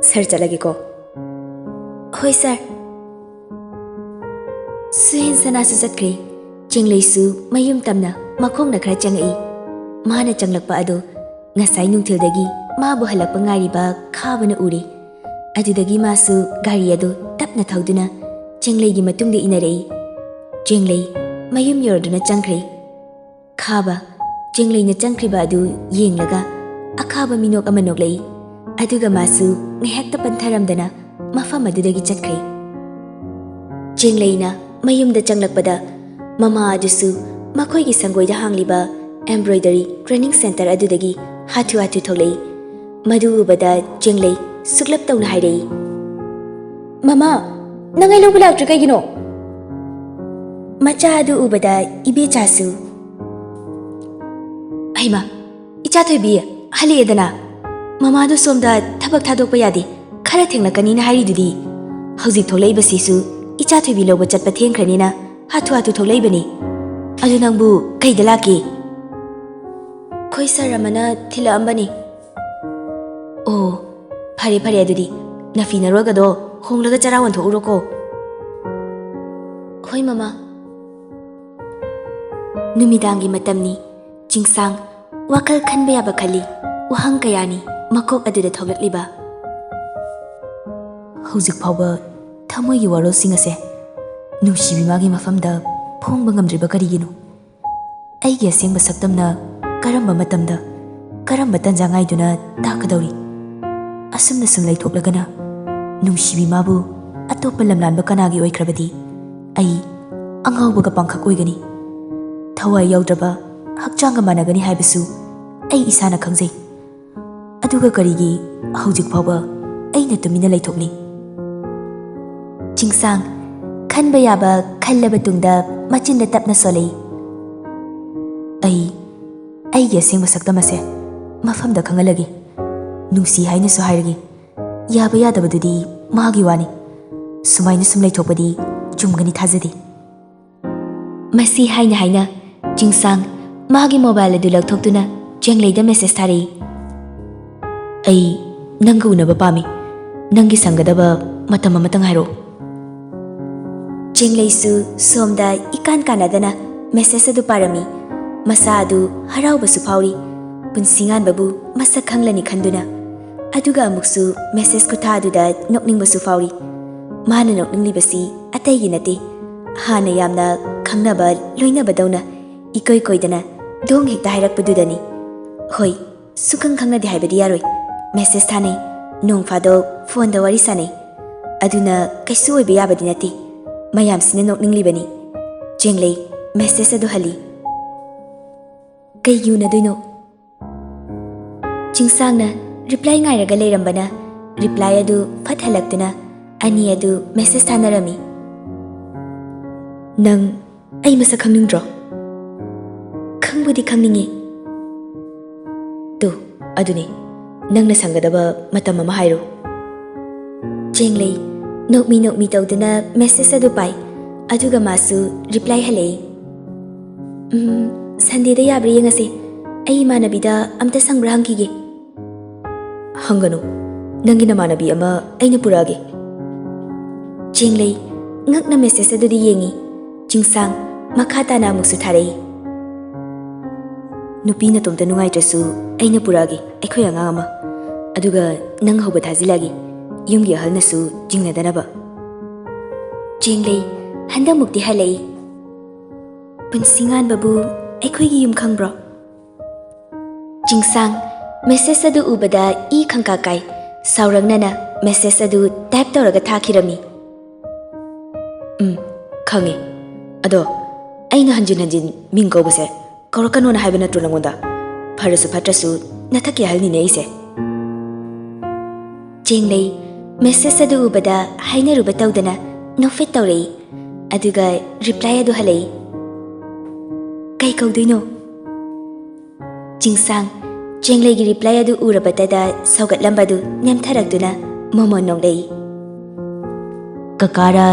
ꯁꯥꯔ ꯆꯠꯂꯒꯦꯀꯣ꯫" "ꯍꯣꯏ ꯁꯥꯔ꯫" ꯁꯨꯍꯦꯟꯁꯅꯥꯁꯨ ꯆꯠꯈ꯭ꯔꯦ꯫ ꯆꯦꯡꯂꯩꯁꯨ ꯃꯌꯨꯝ ꯇꯝꯅ ꯃꯈꯣꯡꯅ ꯈꯔ ꯆꯪꯉꯛꯏ꯫ ꯃꯥꯅ ꯆꯪꯂꯛꯄ ꯑꯗꯨ ꯉꯁꯥꯏ ꯅꯨꯡꯊꯤꯜꯗꯒꯤ ꯃꯥꯕꯨ ꯍꯜꯂꯛꯄ ꯉꯥꯏꯔꯤꯕ ꯈꯥꯕꯅ ꯎꯔꯦ꯫ ꯑꯗꯨꯗꯒꯤ ꯃꯥꯁꯨ ꯒꯥꯔꯤ ꯑꯗꯨ ꯇꯞꯅ ꯊꯧꯗꯨꯅ ꯆꯦꯡꯂꯩꯒꯤ ꯃꯇꯨꯡꯗ ꯏꯟꯅꯔꯛꯏ꯫ ꯆꯦꯡꯂꯩ ꯃꯌꯨꯝ ꯌꯧꯔꯗꯨꯅ ꯆꯪꯈ꯭ꯔꯦ꯫ ꯈꯥꯕ ꯆꯦꯡꯂꯩꯅ ꯆꯪꯈ꯭ꯔꯤꯕ ꯑꯗꯨ ꯌꯦꯡꯂꯒ ꯑꯈꯥꯕ ꯃꯤꯅꯣꯛ ꯑꯃ ꯅꯣꯛꯂꯛꯏ꯫ ꯑꯗꯨꯒ ꯃꯥꯁꯨ ꯉꯥꯏꯍꯥꯛꯇ ꯄꯟꯊꯔꯝꯗꯅ ꯃꯐꯝ ꯑꯗꯨꯗꯒꯤ ꯆꯠꯈ꯭ꯔꯦ꯫ ꯆꯦꯡꯂꯩꯅ ꯃꯌꯨꯝꯗ ꯆꯪꯂꯛꯄꯗ ꯃꯃꯥ ꯑꯗꯨꯁꯨ ꯃꯈꯣꯏꯒꯤ ꯁꯪꯒꯣꯏꯗ ꯍꯥꯡꯂꯤꯕ embroidery training centre ꯑꯗꯨꯗꯒꯤ ꯍꯥꯊꯨ ꯍꯥꯊꯨ ꯊꯣꯛꯂꯛꯏ꯫ ꯃꯗꯨ ꯎꯕꯗ ꯆꯦꯡꯂꯩ ꯁꯨꯛꯂꯞ ꯇꯧꯅ ꯍꯥꯏꯔꯛꯏ, "ꯃꯃꯥ, ꯅꯪ ꯑꯩ ꯂꯧꯕ ꯂꯥꯛꯇ꯭ꯔꯤ ꯀꯩꯒꯤꯅꯣ?" ꯃꯆꯥ ꯑꯗꯨ ꯎꯕꯗ ꯏꯕꯦꯆꯥꯁꯨ, "ꯍꯩꯃꯥ, ꯏꯆꯥ ꯊꯣꯏꯕꯤ, ꯍꯜꯂꯛꯑꯦꯗꯅ꯫ ꯃꯃꯥꯗꯣ ꯁꯣꯝꯗ ꯊꯕꯛ ꯊꯥꯗꯣꯛꯄ ꯌꯥꯗꯦ, ꯈꯔ ꯊꯦꯡꯂꯛꯀꯅꯤꯅ ꯍꯥꯏꯔꯤꯗꯨꯗꯤ꯫ ꯍꯧꯖꯤꯛ ꯊꯣꯛꯂꯛꯏꯕꯁꯤꯁꯨ ꯏꯆꯥ ꯊꯣꯏꯕꯤ ꯂꯧꯕ ꯆꯠꯄ ꯊꯦꯡꯈ꯭ꯔꯅꯤꯅ ꯍꯥꯊꯨ ꯍꯥꯊꯨ ꯊꯣꯛꯂꯛꯏꯕꯅꯤ꯫ ꯑꯗꯨ ꯅꯪꯕꯨ ꯀꯩꯗ ꯂꯥꯛꯀꯦ?" "ꯑꯩꯈꯣꯏ ꯁꯥꯔ ꯑꯃꯅ ꯊꯤꯜꯂꯛꯑꯝꯕꯅꯤ꯫" "ꯑꯣ, ꯐꯔꯦ ꯐꯔꯦ, ꯑꯗꯨꯗꯤ ꯅꯐꯤ ꯅꯔꯣꯜꯒꯗꯣ ꯍꯣꯡꯂꯒ ꯆꯔꯥ ꯋꯥꯟꯊꯣꯛꯎꯔꯣꯀꯣ꯫" "ꯍꯣꯏ ꯃꯃꯥ꯫" ꯅꯨꯃꯤꯗꯥꯡꯒꯤ ꯃꯇꯝꯅꯤ꯫ ꯆꯤꯡꯁꯥꯡ ꯋꯥꯈꯜ ꯈꯟꯕ ꯌꯥꯕ ꯈꯜꯂꯤ꯫ ꯋꯥꯍꯪ ꯀꯌꯥꯅꯤ ꯃꯀꯣꯛ ꯑꯗꯨꯗ ꯊꯣꯛꯂꯛꯂꯤꯕ꯫ ꯍꯧꯖꯤꯛ ꯐꯥꯎꯕ ꯊꯃꯣꯏꯒꯤ ꯋꯥꯔꯣꯜꯁꯤꯡ ꯑꯁꯦ ꯅꯨꯡꯁꯤꯕꯤ ꯃꯥꯒꯤ ꯃꯐꯝꯗ ꯐꯣꯡꯕ ꯉꯝꯗ꯭ꯔꯤꯕ ꯀꯔꯤꯒꯤꯅꯣ? ꯑꯩꯒꯤ ꯑꯁꯦꯡꯕ ꯁꯛꯇꯝꯅ ꯀꯔꯝꯕ ꯃꯇꯝꯗ, ꯀꯔꯝꯕ ꯇꯟꯖꯥ ꯉꯥꯏꯗꯨꯅ ꯇꯥꯛꯀꯗꯧꯔꯤ? ꯑꯁꯨꯝꯅ ꯁꯨꯝ ꯂꯩꯊꯣꯛꯂꯒꯅ ꯅꯨꯡꯁꯤꯕꯤ ꯃꯥꯕꯨ ꯑꯇꯣꯞꯄ ꯂꯝꯂꯥꯟꯕ ꯀꯅꯥꯒꯤ ꯑꯣꯏꯈ꯭ꯔꯕꯗꯤ ꯑꯩ ꯑꯉꯥꯎꯕꯒ ꯄꯥꯡꯈꯛ ꯑꯣꯏꯒꯅꯤ꯫ ꯊꯋꯥꯏ ꯌꯥꯎꯗ꯭ꯔꯕ, ꯍꯛꯆꯥꯡꯒ ꯃꯥꯟꯅꯒꯅꯤ ꯍꯥꯏꯕꯁꯨ ꯑꯩ ꯏꯁꯥꯅ ꯈꯪꯖꯩ꯫ ꯑꯗꯨꯒ ꯀꯔꯤꯒꯤ ꯍꯧꯖꯤꯛ ꯐꯥꯎꯕ ꯑꯩꯅ ꯇꯨꯃꯤꯟꯅ ꯂꯩꯊꯣꯛꯂꯤ? ꯆꯤꯡꯁꯥꯡ ꯈꯟꯕ ꯌꯥꯕ ꯈꯜꯂꯕ ꯇꯨꯡꯗ ꯃꯆꯤꯟꯗ ꯇꯞꯅ ꯁꯣꯜꯂꯛꯏ꯫ ꯑꯩ ꯑꯩꯒꯤ ꯑꯁꯦꯡꯕ ꯁꯛꯇꯝ ꯑꯁꯦ ꯃꯐꯝꯗ ꯈꯪꯍꯜꯂꯒꯦ꯫ ꯅꯨꯡꯁꯤ ꯍꯥꯏꯅꯁꯨ ꯍꯥꯏꯔꯒꯦ꯫ ꯌꯥꯕ ꯌꯥꯗꯕꯗꯨꯗꯤ ꯃꯥꯒꯤ ꯋꯥꯅꯤ꯫ ꯁꯨꯃꯥꯏꯅ ꯁꯨꯝ ꯂꯩꯊꯣꯛꯄꯗꯤ ꯆꯨꯝꯒꯅꯤ ꯊꯥꯖꯗꯦ꯫ ꯃꯁꯤ ꯍꯥꯏꯅ ꯍꯥꯏꯅ ꯆꯤꯡꯁꯥꯡ ꯃꯥꯒꯤ ꯃꯣꯕꯥꯏꯜ ꯑꯗꯨ ꯂꯧꯊꯣꯛꯇꯨꯅ ꯆꯦꯡꯂꯩꯗ ꯃꯦꯁꯦꯖ ꯊꯥꯔꯛꯏ꯫ "ꯑꯩ ꯅꯪꯒ ꯎꯅꯕ ꯄꯥꯝꯃꯤ꯫ ꯅꯪꯒꯤ ꯁꯪꯒꯗꯕ ꯃꯇꯝ ꯑꯃꯇꯪ ꯍꯥꯏꯔꯛꯑꯣ꯫" ꯆꯦꯡꯂꯩꯁꯨ ꯁꯣꯝꯗ ꯏꯀꯥꯟ ꯀꯥꯟꯅꯗꯅ ꯃꯦꯁꯦꯖ ꯑꯗꯨ ꯄꯥꯔꯝꯃꯤ꯫ ꯃꯁꯥ ꯑꯗꯨ ꯍꯔꯥꯎꯕꯁꯨ ꯐꯥꯎꯔꯤ꯫ ꯄꯨꯟꯁꯤꯉꯥꯟꯕꯕꯨ ꯃꯁꯛ ꯈꯪꯂꯅꯤ ꯈꯟꯗꯨꯅ꯫ ꯑꯗꯨꯒ ꯑꯃꯨꯛꯁꯨ ꯃꯦꯁꯦꯖ ꯈꯨꯊꯥ ꯑꯗꯨꯗ ꯅꯣꯛꯅꯤꯡꯕꯁꯨ ꯐꯥꯎꯔꯤ꯫ ꯃꯥꯅ ꯅꯣꯛꯅꯤꯡꯂꯤꯕꯁꯤ ꯑꯇꯩꯒꯤ ꯅꯠꯇꯦ꯫ ꯍꯥꯟꯅ ꯌꯥꯝꯅ ꯈꯪꯅꯕ ꯂꯣꯏꯅꯕꯗꯧꯅ ꯏꯀꯣꯏ ꯀꯣꯏꯗꯅ ꯗꯣꯡ ꯍꯦꯛꯇ ꯍꯥꯏꯔꯛꯄꯗꯨꯗꯅꯤ꯫ ꯍꯣꯏ, ꯁꯨꯈꯪ ꯈꯪꯅꯗꯦ ꯍꯥꯏꯕꯗꯤ ꯌꯥꯔꯣꯏ꯫ ꯃꯦꯁꯦꯖ ꯊꯥꯅꯩ, ꯅꯣꯡ ꯐꯥꯗꯣꯛ ꯐꯣꯟꯗ ꯋꯥꯔꯤ ꯁꯥꯟꯅꯩ꯫ ꯑꯗꯨꯅ ꯀꯩꯁꯨ ꯑꯣꯏꯕ ꯌꯥꯕꯗꯤ ꯅꯠꯇꯦ꯫ ꯃꯌꯥꯝꯁꯤꯅ ꯅꯣꯛꯅꯤꯡꯂꯤꯕꯅꯤ꯫ ꯆꯦꯡꯂꯩ ꯃꯦꯁꯦꯖ ꯑꯗꯨ ꯍꯜꯂꯤ꯫ "ꯀꯩꯒꯤ ꯎꯅꯗꯣꯏꯅꯣ?" ꯆꯤꯡꯁꯥꯡꯅ ꯔꯤꯄ꯭ꯂꯥꯏ ꯉꯥꯏꯔꯒ ꯂꯩꯔꯝꯕꯅ ꯔꯤꯄ꯭ꯂꯥꯏ ꯑꯗꯨ ꯐꯠ ꯍꯜꯂꯛꯇꯨꯅ ꯑꯅꯤ ꯑꯗꯨ ꯃꯦꯁꯦꯖ ꯊꯥꯅꯔꯝꯃꯤ꯫ "ꯅꯪ ꯑꯩ ꯃꯁꯛ ꯈꯪꯅꯤꯡꯗ꯭ꯔꯣ?" "ꯈꯪꯕꯨꯗꯤ ꯈꯪꯅꯤꯡꯉꯤ꯫" "ꯇꯨ, ꯑꯗꯨꯅꯤ, ꯅꯪꯅ ꯁꯪꯒꯗꯕ ꯃꯇꯝ ꯑꯃ ꯍꯥꯏꯔꯨ꯫" ꯆꯦꯡꯂꯩ ꯅꯣꯛꯃꯤ ꯅꯣꯛꯃꯤ ꯇꯧꯗꯨꯅ ꯃꯦꯁꯦꯖ ꯑꯗꯨ ꯄꯥꯏ꯫ ꯑꯗꯨꯒ ꯃꯥꯁꯨ ꯔꯤꯄ꯭ꯂꯥꯏ ꯍꯜꯂꯛꯏ꯫ "ꯎꯝ, ꯁꯟꯗꯦꯗ ꯌꯥꯕ꯭ꯔꯥ ꯌꯦꯡꯉꯁꯦ꯫ ꯑꯩ ꯏꯃꯥꯟꯅꯕꯤꯗ ꯑꯝꯇ ꯁꯪꯕ꯭ꯔꯥ ꯍꯪꯈꯤꯒꯦ꯫" "ꯍꯪꯒꯅꯨ, ꯅꯪꯒꯤ ꯅꯃꯥꯟꯅꯕꯤ ꯑꯃ ꯑꯩꯅ ꯄꯨꯔꯛꯑꯒꯦ꯫" ꯆꯦꯡꯂꯩ ꯉꯛꯅ ꯃꯦꯁꯦꯖ ꯑꯗꯨꯗ ꯌꯦꯡꯉꯤ꯫ ꯆꯤꯡꯁꯥꯡ ꯃꯈꯥ ꯇꯥꯅ ꯑꯃꯨꯛꯁꯨ ꯊꯥꯔꯛꯏ꯫ "ꯅꯨꯄꯤ ꯅꯇꯣꯝꯇ ꯅꯨꯡꯉꯥꯏꯇ꯭ꯔꯁꯨ ꯑꯩꯅ ꯄꯨꯔꯛꯑꯒꯦ ꯑꯩꯈꯣꯏ ꯑꯉꯥꯡ ꯑꯃ꯫ ꯑꯗꯨꯒ ꯅꯪ ꯍꯧꯕ ꯊꯥꯖꯤꯜꯂꯛꯑꯒꯦ, ꯌꯨꯝꯒꯤ ꯑꯍꯜꯅꯁꯨ ꯆꯤꯡꯅꯗꯅꯕ꯫" ꯆꯦꯡꯂꯩ ꯍꯟꯗꯛꯃꯨꯛꯇꯤ ꯍꯜꯂꯛꯏ꯫ "ꯄꯨꯟꯁꯤ ꯉꯥꯟꯕꯕꯨ ꯑꯩꯈꯣꯏꯒꯤ ꯌꯨꯝ ꯈꯪꯕ꯭ꯔꯣ?" ꯆꯤꯡꯁꯥꯡ ꯃꯦꯁꯦꯖ ꯑꯗꯨ ꯎꯕꯗ ꯏ ꯈꯪꯀꯥ ꯀꯥꯏ꯫ ꯁꯥꯎꯔꯛꯅꯅ ꯃꯦꯁꯦꯖ ꯑꯗꯨ ꯇꯥꯏꯞ ꯇꯧꯔꯒ ꯊꯥꯈꯤꯔꯝꯃꯤ꯫ "ꯎꯝ, ꯈꯪꯉꯦ꯫ ꯑꯗꯣ ꯑꯩꯅ ꯍꯟꯖꯤꯟ ꯍꯟꯖꯤꯟ ꯃꯤꯡ ꯀꯧꯕꯁꯦ ꯀꯧꯔꯛꯀꯅꯣꯅ ꯍꯥꯏꯕ ꯅꯠꯇ꯭ꯔꯣ ꯅꯪꯉꯣꯟꯗ? ꯐꯔꯁꯨ ꯐꯠꯇ꯭ꯔꯁꯨ ꯅꯊꯛꯀꯤ ꯑꯍꯜꯅꯤꯅꯦ ꯑꯩꯁꯦ꯫" ꯆꯦꯡꯂꯩ ꯃꯦꯁꯦꯖ ꯑꯗꯨ ꯎꯕꯗ ꯍꯥꯏꯅꯔꯨꯕ ꯇꯧꯗꯅ ꯅꯣꯛꯐꯦꯠ ꯇꯧꯔꯛꯏ꯫ ꯑꯗꯨꯒ ꯔꯤꯄ꯭ꯂꯥꯏ ꯑꯗꯨ ꯍꯜꯂꯛꯏ꯫ "ꯀꯩ ꯀꯧꯗꯣꯏꯅꯣ?" ꯆꯤꯡꯁꯥꯡ ꯆꯦꯡꯂꯩꯒꯤ ꯔꯤꯄ꯭ꯂꯥꯏ ꯑꯗꯨ ꯎꯔꯕꯗꯗ ꯁꯧꯒꯠꯂꯝꯕꯗꯨ ꯅꯦꯝꯊꯔꯛꯇꯨꯅ ꯃꯣꯃꯣꯟ ꯅꯣꯛꯂꯛꯏ꯫ "ꯀꯀꯥꯔ,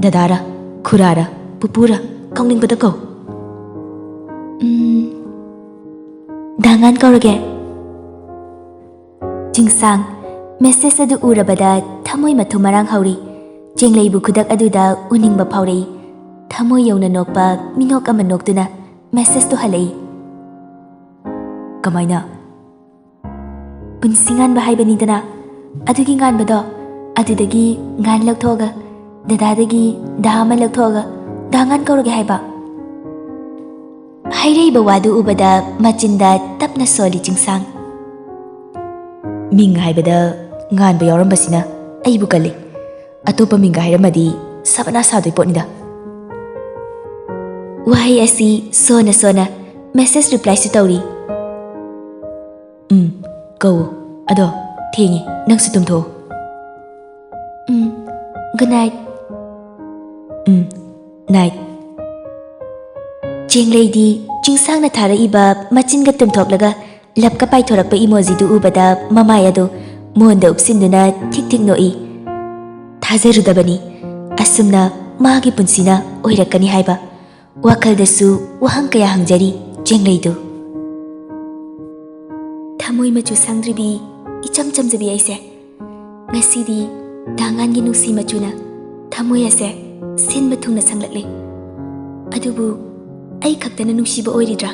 ꯗꯗꯥꯔ, ꯈꯨꯔꯥꯔ, ꯄꯨꯄꯨꯔ, ꯀꯧꯅꯤꯡꯕꯗ ꯀꯧ꯫" "ꯎꯝ, ꯗꯥꯉꯥꯟ ꯀꯧꯔꯒꯦ꯫ ꯆꯤꯡꯁꯥꯡ message ꯑꯗꯨ ꯎꯔꯕꯗ ꯊꯃꯣꯏ ꯃꯊꯨꯝ ꯃꯔꯥꯡ ꯍꯧꯔꯤ꯫ ꯆꯦꯡꯂꯩꯕꯨ ꯈꯨꯗꯛ ꯑꯗꯨꯗ ꯎꯅꯤꯡꯕ ꯐꯥꯎꯔꯛꯏ꯫ ꯊꯃꯣꯏ ꯌꯧꯅ ꯅꯣꯛꯄ ꯃꯤꯅꯣꯛ ꯑꯃ ꯅꯣꯛꯇꯨꯅ message ꯇꯨ ꯍꯜꯂꯛꯏ꯫ ꯀꯃꯥꯏꯅ? ꯄꯨꯟꯁꯤ ꯉꯥꯟꯕ ꯍꯥꯏꯕꯅꯤꯗꯅ, ꯑꯗꯨꯒꯤ ꯉꯥꯟꯕꯗꯣ꯫ ꯑꯗꯨꯗꯒꯤ ꯉꯥꯟ ꯂꯧꯊꯣꯛꯑꯒ, ꯗꯗꯥꯗꯒꯤ ꯗꯥ ꯑꯃ ꯂꯧꯊꯣꯛꯑꯒ ꯗꯥꯉꯥꯟ ꯀꯧꯔꯒꯦ ꯍꯥꯏꯕ꯫ ꯍꯥꯏꯔꯛꯏꯕ ꯋꯥꯗꯨ ꯎꯕꯗ ꯃꯆꯤꯟꯗ ꯇꯞꯅ ꯁꯣꯜꯂꯤ ꯆꯤꯡꯁꯥꯡ꯫ ꯃꯤꯡ ꯍꯥꯏꯕꯗ ꯉꯥꯟꯕ ꯌꯥꯎꯔꯝꯕꯁꯤꯅ ꯑꯩꯕꯨ ꯀꯜꯂꯤ꯫ ꯑꯇꯣꯞꯄ ꯃꯤꯡꯒ ꯍꯥꯏꯔꯝꯃꯗꯤ ꯁꯕꯅꯥ ꯁꯥꯗꯣꯏ ꯄꯣꯠꯅꯤꯗ꯫ ꯋꯥꯍꯩ ꯑꯁꯤ ꯁꯣꯟꯅ ꯁꯣꯟꯅ message reply ꯁꯨ ꯇꯧꯔꯤ꯫ ꯎꯝ, ꯀꯧ꯫ ꯑꯗꯣ, ꯊꯦꯡꯉꯦ, ꯅꯪꯁꯨ ꯇꯨꯝꯊꯣꯛꯑꯣ꯫ ꯎꯝ, good night꯫ ꯎꯝ, night꯫ ꯆꯦꯡꯂꯩꯗꯤ ꯆꯤꯡꯁꯥꯡꯅ ꯊꯥꯔꯛꯏꯕ ꯃꯆꯤꯟꯒ ꯇꯨꯝꯊꯣꯛꯂꯒ ꯂꯞꯀ ꯄꯥꯏꯊꯣꯔꯛꯄ emoji ꯗꯨ ꯎꯕꯗ ꯃꯃꯥꯏ ꯑꯗꯨ ꯃꯣꯟꯗ ꯎꯞꯁꯤꯟꯗꯨꯅ ꯊꯤꯛ ꯊꯤꯛ ꯅꯣꯛꯏ꯫ ꯊꯥꯖꯔꯨꯗꯕꯅꯤ, ꯑꯁꯨꯝꯅ ꯃꯥꯒꯤ ꯄꯨꯟꯁꯤꯅ ꯑꯣꯏꯔꯛꯀꯅꯤ ꯍꯥꯏꯕ꯫ ꯋꯥꯈꯜꯗꯁꯨ ꯋꯥꯍꯪ ꯀꯌꯥ ꯍꯪꯖꯔꯤ ꯆꯦꯡꯂꯩꯗꯨ꯫ ꯊꯃꯣꯏ ꯃꯆꯨ ꯁꯪꯗ꯭ꯔꯤꯕꯤ, ꯏꯆꯝ ꯆꯝꯖꯕꯤ ꯑꯩꯁꯦ꯫ ꯉꯁꯤꯗꯤ ꯗꯥꯉꯥꯟꯒꯤ ꯅꯨꯡꯁꯤ ꯃꯆꯨꯅ ꯊꯃꯣꯏ ꯑꯁꯦ ꯁꯤꯟꯕ ꯊꯨꯡꯅ ꯁꯪꯂꯛꯂꯦ꯫ ꯑꯗꯨꯕꯨ ꯑꯩ ꯈꯛꯇꯅ ꯅꯨꯡꯁꯤꯕ ꯑꯣꯏꯔꯤꯗ꯭ꯔꯥ?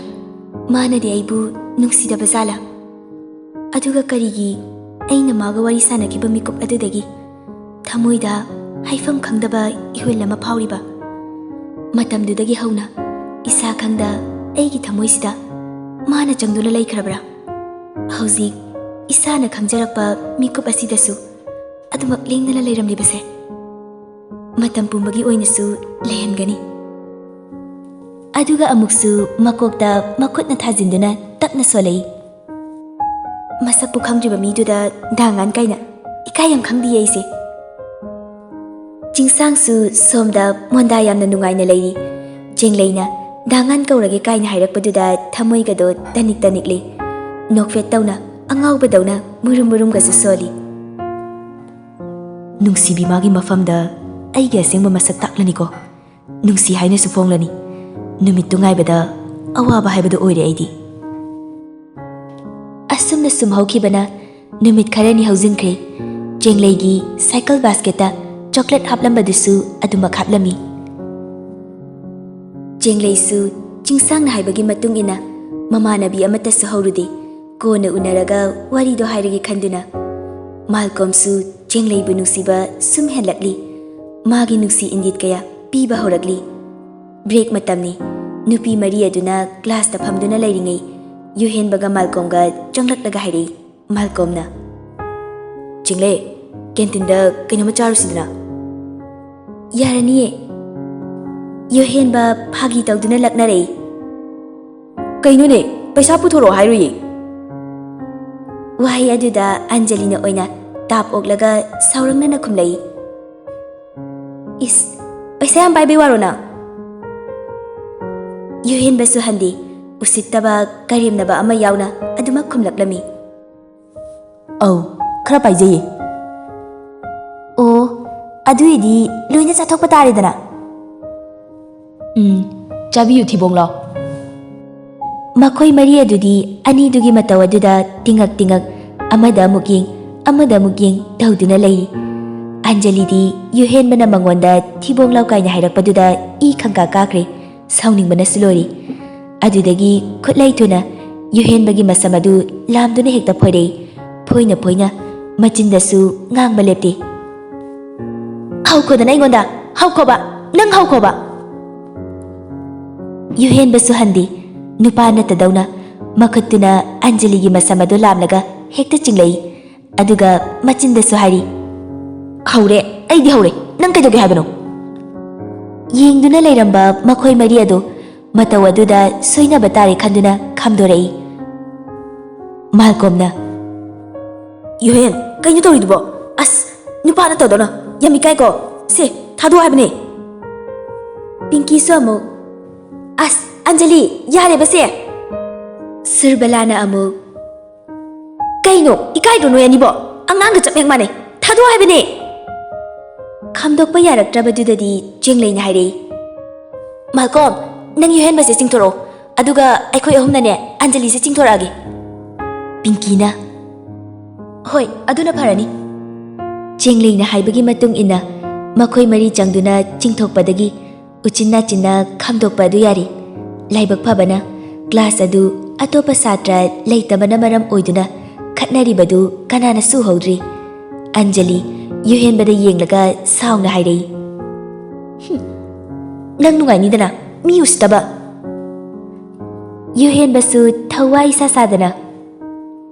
ꯃꯥꯅꯗꯤ ꯑꯩꯕꯨ ꯅꯨꯡꯁꯤꯗꯕ ꯖꯥꯠꯂꯥ? ꯑꯗꯨꯒ ꯀꯔꯤꯒꯤ ꯑꯩꯅ ꯃꯥꯒ ꯋꯥꯔꯤ ꯁꯥꯟꯅꯈꯤꯕ ꯃꯤꯀꯨꯞ ꯑꯗꯨꯗꯒꯤ ꯊꯃꯣꯏꯗ ꯍꯥꯏꯐꯝ ꯈꯪꯗꯕ ꯏꯍꯨꯜ ꯑꯃ ꯐꯥꯎꯔꯤꯕ? ꯃꯇꯝꯗꯨꯗꯒꯤ ꯍꯧꯅ ꯏꯁꯥ ꯈꯪꯗ ꯑꯩꯒꯤ ꯊꯃꯣꯏꯁꯤꯗ ꯃꯥꯅ ꯆꯪꯗꯨꯅ ꯂꯩꯈ꯭ꯔꯕ꯭ꯔꯥ? ꯍꯧꯖꯤꯛ ꯏꯁꯥꯅ ꯈꯪꯖꯔꯛꯄ ꯃꯤꯀꯨꯞ ꯑꯁꯤꯗꯁꯨ ꯑꯗꯨꯃꯛ ꯂꯦꯡꯗꯅ ꯂꯩꯔꯝꯂꯤꯕꯁꯦ ꯃꯇꯝ ꯄꯨꯝꯕꯒꯤ ꯑꯣꯏꯅꯁꯨ ꯂꯩꯍꯟꯒꯅꯤ꯫ ꯑꯗꯨꯒ ꯑꯃꯨꯛꯁꯨ ꯃꯀꯣꯛꯇ ꯃꯈꯨꯠꯅ ꯊꯥꯖꯤꯟꯗꯨꯅ ꯇꯞꯅ ꯁꯣꯜꯂꯛꯏ꯫ ꯃꯁꯛꯄꯨ ꯈꯪꯗ꯭ꯔꯤꯕ ꯃꯤꯗꯨꯗ ꯗꯥꯉꯥꯟ ꯀꯥꯏꯅ ꯏꯀꯥꯏ ꯌꯥꯝ ꯈꯪꯗꯤꯌꯦ ꯑꯩꯁꯦ꯫ ꯆꯤꯡꯁꯥꯡꯁꯨ ꯁꯣꯝꯗ ꯃꯣꯟꯗꯥ ꯌꯥꯝꯅ ꯅꯨꯡꯉꯥꯏꯅ ꯂꯩꯔꯤ꯫ ꯆꯦꯡꯂꯩꯅ ꯗꯥꯉꯥꯟ ꯀꯧꯔꯒꯦ ꯀꯥꯏꯅ ꯍꯥꯏꯔꯛꯄꯗꯨꯗ ꯊꯃꯣꯏꯒꯗꯣ ꯇꯅꯤꯛ ꯇꯅꯤꯛꯂꯤ꯫ ꯅꯣꯛꯐꯦꯠ ꯇꯧꯅ ꯑꯉꯥꯎꯕꯗꯧꯅ ꯃꯨꯔꯨꯝ ꯃꯨꯔꯨꯝꯒꯁꯨ ꯁꯣꯜꯂꯤ꯫ ꯅꯨꯡꯁꯤꯕꯤ ꯃꯥꯒꯤ ꯃꯐꯝꯗ ꯑꯩꯒꯤ ꯑꯁꯦꯡꯕ ꯃꯁꯛ ꯇꯥꯛꯂꯅꯤꯀꯣ꯫ ꯅꯨꯡꯁꯤ ꯍꯥꯏꯅꯁꯨ ꯐꯣꯡꯂꯅꯤ꯫ ꯅꯨꯃꯤꯠꯇꯨ ꯉꯥꯏꯕꯗ ꯑꯋꯥꯕ ꯍꯥꯏꯕꯗꯨ ꯑꯣꯏꯔꯦ ꯑꯩꯗꯤ꯫ ꯑꯁꯨꯝꯅ ꯁꯨꯝ ꯍꯧꯈꯤꯕꯅ ꯅꯨꯃꯤꯠ ꯈꯔꯅꯤ ꯍꯧꯖꯤꯟꯈ꯭ꯔꯦ꯫ ꯆꯦꯡꯂꯩꯒꯤ ꯁꯥꯏꯀꯜ ꯕꯥꯁꯀꯦꯠꯇ ꯆꯣꯀ꯭ꯂꯦꯠ ꯍꯥꯞꯂꯝꯕꯗꯨꯁꯨ ꯑꯗꯨꯃꯛ ꯍꯥꯞꯂꯝꯃꯤ꯫ ꯆꯦꯡꯂꯩꯁꯨ ꯆꯤꯡꯁꯥꯡꯅ ꯍꯥꯏꯕꯒꯤ ꯃꯇꯨꯡ ꯏꯟꯅ ꯃꯃꯥꯟꯅꯕꯤ ꯑꯃꯠꯇꯁꯨ ꯍꯧꯔꯨꯗꯦ꯫ ꯀꯣꯟꯅ ꯎꯅꯔꯒ ꯋꯥꯔꯤꯗꯣ ꯍꯥꯏꯔꯒꯦ ꯈꯟꯗꯨꯅ꯫ ꯃꯥꯜꯀꯣꯝꯁꯨ ꯆꯦꯡꯂꯩꯕꯨ ꯅꯨꯡꯁꯤꯕ ꯁꯨꯝ ꯍꯦꯜꯂꯛꯂꯤ꯫ ꯃꯥꯒꯤ ꯅꯨꯡꯁꯤ ꯏꯪꯒꯤꯠ ꯀꯌꯥ ꯄꯤꯕ ꯍꯧꯔꯛꯂꯤ꯫ ꯕ꯭ꯔꯦꯛ ꯃꯇꯝꯅꯤ꯫ ꯅꯨꯄꯤ ꯃꯔꯤ ꯑꯗꯨꯅ ꯀ꯭ꯂꯥꯁꯇ ꯐꯝꯗꯨꯅ ꯂꯩꯔꯤꯉꯩ ꯌꯨꯍꯦꯟꯕꯒ ꯃꯥꯜꯀꯣꯝꯒ ꯆꯪꯂꯛꯂꯒ ꯍꯥꯏꯔꯛꯏ꯫ ꯃꯥꯜꯀꯣꯝꯅ, "ꯆꯤꯡꯂꯦ, ꯀꯦꯟꯇꯤꯟꯗ ꯀꯩꯅꯣꯝꯃ ꯆꯥꯔꯨꯁꯤꯗꯅ?" "ꯌꯥꯔꯅꯤꯌꯦ꯫" ꯌꯨꯍꯦꯟꯕ ꯐꯥꯒꯤ ꯇꯧꯗꯨꯅ ꯂꯛꯅꯔꯛꯏ꯫ "ꯀꯩꯅꯣꯅꯦ, ꯄꯩꯁꯥ ꯄꯨꯊꯣꯔꯛꯑꯣ ꯍꯥꯏꯔꯨꯏꯌꯦ?" ꯋꯥꯍꯩ ꯑꯗꯨꯗ ꯑꯟꯖꯂꯤꯅ ꯑꯣꯏꯅ ꯇꯥꯞ ꯑꯣꯛꯂꯒ ꯁꯥꯎꯔꯛꯅꯅ ꯈꯨꯝꯂꯛꯏ꯫ "ꯏꯁ, ꯄꯩꯁꯥ ꯌꯥꯝ ꯄꯥꯏꯕꯩ ꯋꯥꯔꯣ ꯅꯪ?" ꯌꯨꯍꯦꯟꯕꯁꯨ ꯍꯟꯗꯦ꯫ ꯎꯁꯤꯠꯇꯕ, ꯀꯔꯦꯝꯅꯕ ꯑꯃ ꯌꯥꯎꯅ ꯑꯗꯨꯃꯛ ꯈꯨꯝꯂꯛꯂꯝꯃꯤ꯫ "ꯑꯧ, ꯈꯔ ꯄꯥꯏꯖꯩꯌꯦ꯫" "ꯑꯣ, ꯑꯗꯨꯏꯗꯤ ꯂꯣꯏꯅ ꯆꯥꯊꯣꯛꯄ ꯇꯥꯔꯦꯗꯅ꯫" "ꯎꯝ, ꯆꯥꯕꯤꯌꯨ ꯊꯤꯕꯣꯡ ꯂꯥꯎ꯫" ꯃꯈꯣꯏ ꯃꯔꯤ ꯑꯗꯨꯗꯤ ꯑꯅꯤꯗꯨꯒꯤ ꯃꯇꯧ ꯑꯗꯨꯗ ꯇꯤꯉꯛ ꯇꯤꯉꯛ, ꯑꯃꯗ ꯑꯃꯨꯛ ꯌꯦꯡ, ꯑꯃꯗ ꯑꯃꯨꯛ ꯌꯦꯡ ꯇꯧꯗꯨꯅ ꯂꯩꯔꯤ꯫ ꯑꯟꯖꯂꯤꯗꯤ ꯌꯨꯍꯦꯟꯕꯅ ꯃꯉꯣꯟꯗ ꯊꯤꯕꯣꯡ ꯂꯥꯎ ꯀꯥꯏꯅ ꯍꯥꯏꯔꯛꯄꯗꯨꯗ ꯏ ꯈꯪꯀꯥ ꯀꯥꯈ꯭ꯔꯦ꯫ ꯁꯥꯎꯅꯤꯡꯕꯅꯁꯨ ꯂꯣꯏꯔꯤ꯫ ꯑꯗꯨꯗꯒꯤ ꯈꯨꯠꯂꯥꯏ ꯊꯨꯅ ꯌꯨꯍꯦꯟꯕꯒꯤ ꯃꯁꯝ ꯑꯗꯨ ꯂꯥꯝꯗꯨꯅ ꯍꯦꯛꯇ ꯐꯣꯏꯔꯛꯏ꯫ ꯐꯣꯏꯅ ꯐꯣꯏꯅ ꯃꯆꯤꯟꯗꯁꯨ ꯉꯥꯡꯕ ꯂꯦꯞꯇꯦ꯫ "ꯍꯧꯈꯣꯗꯅ ꯑꯩꯉꯣꯟꯗ! ꯍꯧꯈꯣꯕ! ꯅꯪ ꯍꯧꯈꯣꯕ!" ꯌꯨꯍꯦꯟꯕꯁꯨ ꯍꯟꯗꯦ꯫ ꯅꯨꯄꯥ ꯅꯠꯇꯗꯧꯅ ꯃꯈꯨꯠꯇꯨꯅ ꯑꯟꯖꯂꯤꯒꯤ ꯃꯁꯝ ꯑꯗꯨ ꯂꯥꯝꯂꯒ ꯍꯦꯛꯇ ꯆꯤꯡꯂꯛꯏ꯫ ꯑꯗꯨꯒ ꯃꯆꯤꯟꯗꯁꯨ ꯍꯥꯏꯔꯤ, "ꯍꯧꯔꯦ, ꯑꯩꯗꯤ ꯍꯧꯔꯦ, ꯅꯪ ꯀꯩꯗꯧꯒꯦ ꯍꯥꯏꯕꯅꯣ?" ꯌꯦꯡꯗꯨꯅ ꯂꯩꯔꯝꯕ ꯃꯈꯣꯏ ꯃꯔꯤ ꯑꯗꯨ ꯃꯇꯧ ꯑꯗꯨꯗ ꯁꯣꯏꯅꯕ ꯇꯥꯔꯦ ꯈꯟꯗꯨꯅ ꯈꯥꯝꯗꯣꯔꯛꯏ꯫ ꯃꯥꯜꯀꯣꯝꯅ, "ꯌꯨꯍꯦꯟ, ꯀꯩꯅꯣ ꯇꯧꯔꯤꯗꯨꯕꯣ? ꯑꯁ, ꯅꯨꯄꯥ ꯅꯠꯇꯗꯧꯅ, ꯌꯥꯝ ꯏꯀꯥꯏꯀꯣ꯫ ꯁꯦ, ꯊꯥꯗꯣꯛꯑꯣ ꯍꯥꯏꯕꯅꯦ꯫" ꯄꯤꯡꯀꯤꯁꯨ ꯑꯃꯨꯛ, "ꯑꯁ, ꯑꯟꯖꯂꯤ, ꯌꯥꯔꯦꯕꯁꯦ꯫" ꯁꯨꯔꯕꯂꯥꯅ ꯑꯃꯨꯛ, "ꯀꯩꯅꯣ, ꯏꯀꯥꯏꯗ꯭ꯔꯣ ꯅꯣꯏ ꯑꯅꯤꯕꯣ? ꯑꯉꯥꯡꯒ ꯆꯞ ꯍꯦꯛ ꯃꯥꯟꯅꯩ꯫ ꯊꯥꯗꯣꯛꯑꯣ ꯍꯥꯏꯕꯅꯦ!" ꯈꯥꯝꯗꯣꯛꯄ ꯌꯥꯔꯛꯇ꯭ꯔꯕꯗꯨꯗꯗꯤ ꯆꯦꯡꯂꯩꯅ ꯍꯥꯏꯔꯛꯏ, "ꯃꯥꯜꯀꯣꯝ, ꯅꯪ ꯌꯨꯍꯦꯟꯕꯁꯦ ꯆꯤꯡꯊꯣꯔꯛꯑꯣ, ꯑꯗꯨꯒ ꯑꯩꯈꯣꯏ ꯑꯍꯨꯝꯅꯅꯦ ꯑꯟꯖꯂꯤꯁꯦ ꯆꯤꯡꯊꯣꯔꯛꯑꯒꯦ꯫" ꯄꯤꯡꯀꯤꯅ, "ꯍꯣꯏ, ꯑꯗꯨꯅ ꯐꯔꯅꯤ꯫" ꯆꯦꯡꯂꯩꯅ ꯍꯥꯏꯕꯒꯤ ꯃꯇꯨꯡ ꯏꯟꯅ ꯃꯈꯣꯏ ꯃꯔꯤ ꯆꯪꯗꯨꯅ ꯆꯤꯡꯊꯣꯛꯄꯗꯒꯤ ꯎꯆꯤꯟ ꯅꯥꯆꯤꯟꯅ ꯈꯥꯝꯗꯣꯛꯄ ꯑꯗꯨ ꯌꯥꯔꯤ꯫ ꯂꯥꯏꯕꯛ ꯐꯕꯅ class ꯑꯗꯨ ꯑꯇꯣꯞꯄ ꯁꯥꯇ꯭ꯔ ꯂꯩꯇꯕꯅ ꯃꯔꯝ ꯑꯣꯏꯗꯨꯅ ꯈꯠꯅꯔꯤꯕꯗꯨ ꯀꯅꯥꯅꯁꯨ ꯎꯍꯧꯗ꯭ꯔꯤ꯫ ꯑꯟꯖꯂꯤ ꯌꯨꯍꯦꯟꯕꯗ ꯌꯦꯡꯂꯒ ꯁꯥꯎꯅ ꯍꯥꯏꯔꯛꯏ, "ꯍꯨꯝ, ꯅꯪ ꯅꯨꯡꯉꯥꯏꯅꯤꯗꯅ, ꯃꯤ ꯎꯁꯤꯠꯇꯕ꯫" ꯌꯨꯍꯦꯟꯕꯁꯨ ꯊꯋꯥꯏ ꯏꯁꯥ ꯁꯥꯗꯅ,